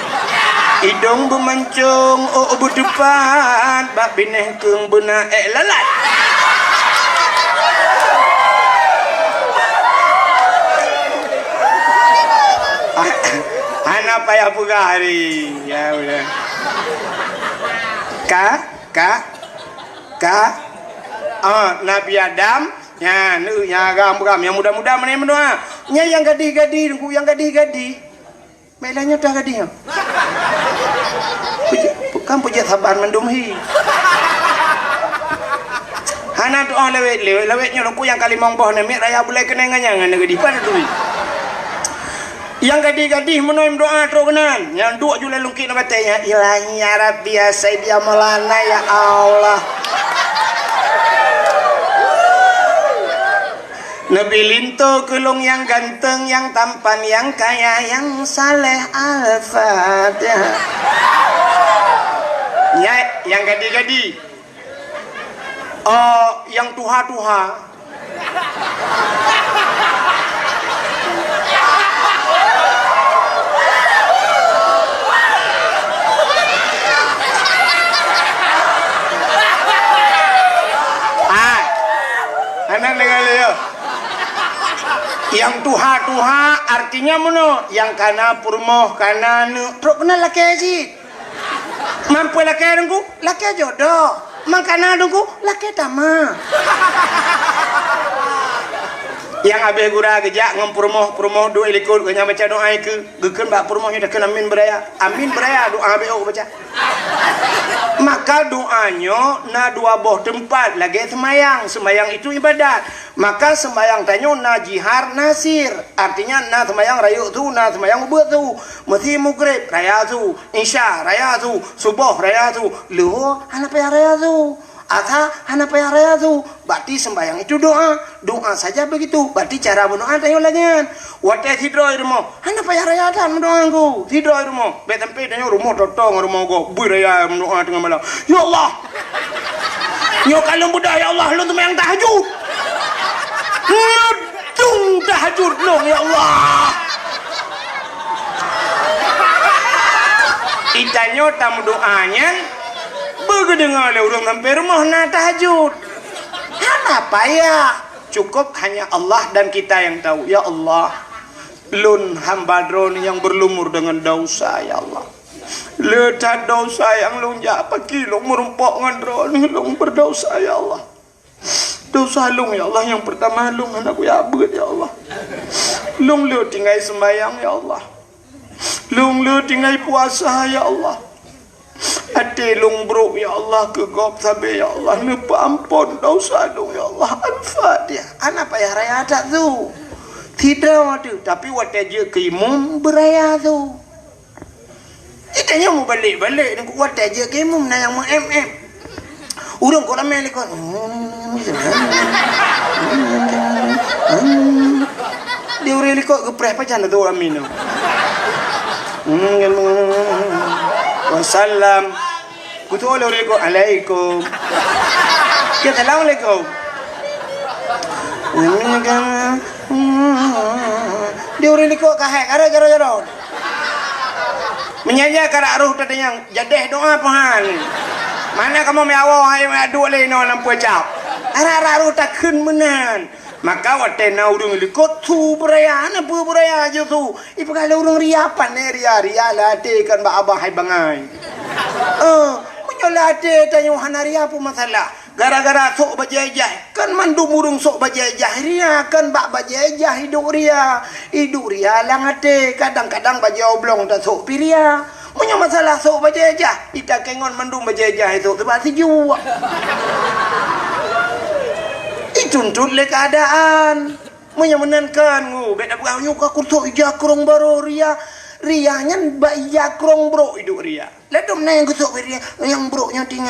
idong beumancong, ôk beuteupat, bak binéh keueng beuna ék lalat. Hana payah peugah hari. Ya, udah. Ka, ka, ka. Ah, Nabi Adam, nyan, nyan agam-agam, nyang muda-muda meunan meudoá. Nyan nyang gadih-gadih, Teungku, nyang gadih-gadih. Mek lagée nyoe teuh gadih nyoe. Peujeuet, kan peujeuet saban mandum hi. Hana tuoh lawét-lawét, lawét nyoe Teungku nyang ka limong boh namiet raya bulai keunong ngon nyang hana gadih. Pat tui. Nyang gadih-gadih meunoe meudoá trok keunan. Nyang duek ju lam lungkiek nibak batée nyan, Ilahi ya Rabbi ya Sayyidi ya Maulana ya Allah. Neubi linto keu lôn nyang ganteng, nyang tampan, nyang kaya, nyang saleh. Al-Fatihah. Nyan nyang gadih-gadih. Oh, nyang tuha-tuha. Ah, aneuk deungoe lé, yo. Nyang tuha-tuha artinya meunoe, nyang kana peurumoh, kana aneuk, trok keunan lakée cit. Man peue lakée Teungku? Lakée jodoh. Man kana Teungku? Lakée tamah. Nyang habéh gura geujak ngon peurumoh, peurumoh duek likot, geuhnyan baca doá ikeue, geukheun bak peurumoh nyoe takheun amin beuraya. Amin beuraya, doá habéh ôk baca. Maka doá nyoe na dua boh teumpat lagée seumayang. Seumayang itu ibadat. Maka seumayang tanyoe na jihar, na sir. Artinya na seumayang rayeuk su, na seumayang ubeut su. Meusi Maghrib raya su, Isya raya su, Suboh raya su, Luhô hana payah raya su, Asa hana payah raya su. Berarti seumayang itu doá. Doá saja begitu. Berarti cara meudoá tanyoe lagée nyan. Watée sidroe rumoh, hana payah raya that meudoá Teungku. Sidroe rumoh, bék sampoe tanyoe rumoh toto ngon rumoh gob. Bui raya meudoá teungoh malam. Ya Allah. Nyoe ka lôn beudôh, ya Allah, lôn seumayang tahajud. Nyoe dung tahajud lôn, ya Allah. Geutanyoe tameudoá nyan beugeudeungoe lé ureuëng sampoe rumoh na tahajud. Hana Payah. Cukup hanya Allah dan kita yang tahu. Ya Allah, lôn hamba Droe nyang berlumur dengan dosa, ya Allah. Le that dosa nyang lôn jak, pakri lôn meurumpok ngon Droe, lôn berdosa, ya Allah. Dosa lôn, ya Allah, nyang pertama lôn hana kuyak beuet, ya Allah. Lôn le tinggai sembahyang, ya Allah. Lôn le tinggai puasa, ya Allah. Até lôn brok, ya Allah, keu gob sabe, ya Allah, neupeuampon dosa lôn, ya Allah. Al-Fatihah. Hana payah raya that su. Sidroe teuh, tapi watée jeuet keu imum beuraya su. Itanyoe mubalek-balek, watée jeuet keu imum na nyang meu-em-em. Ureuëng kok ramé likot. Di ureuëng likot geupreh pajan tu amin. Wasallam. Kutu lé ureuëng likot, "Alaikum." Ke assalamualaikum. Di ureuëng likot kahai, karo jaro-jaro. Meunyan nyan karak roh teudeunang, jadeh doa Tuhan. Mana kamoe meuawoe hai meuaduk lé inoe lam peucap. Arak-arak roh takheun meunan. Maka watée na ureuëng likot su beuraya, na peue beuraya jih su. Ipeugah lé ureuëng ria, pane ria, ria lam até kan bak abah hai bangai. Eh, meunyoe lam até tanyoe hana ria peue masalah. Gara-gara sôk bajée jah, kan mandum ureuëng sôk bajée jah ria, kan bak bajée jah iduek ria. Iduek ria lam até, kadang-kadang bajée oblong tasôk pi ria. Meunyoe masalah sôk bajée jah, itakée ngon mandum bajée jah sôk teuba sijuek. Ituntot lé keuadaan. Meunyoe meunan kan, ngu, bék na peugah, "Nyoe ka kusôk ija krong barô ria." Ria nyan bak ija krong brok iduek ria. Ladom na nyang geusôk ria, nyang brok nyan tinggai.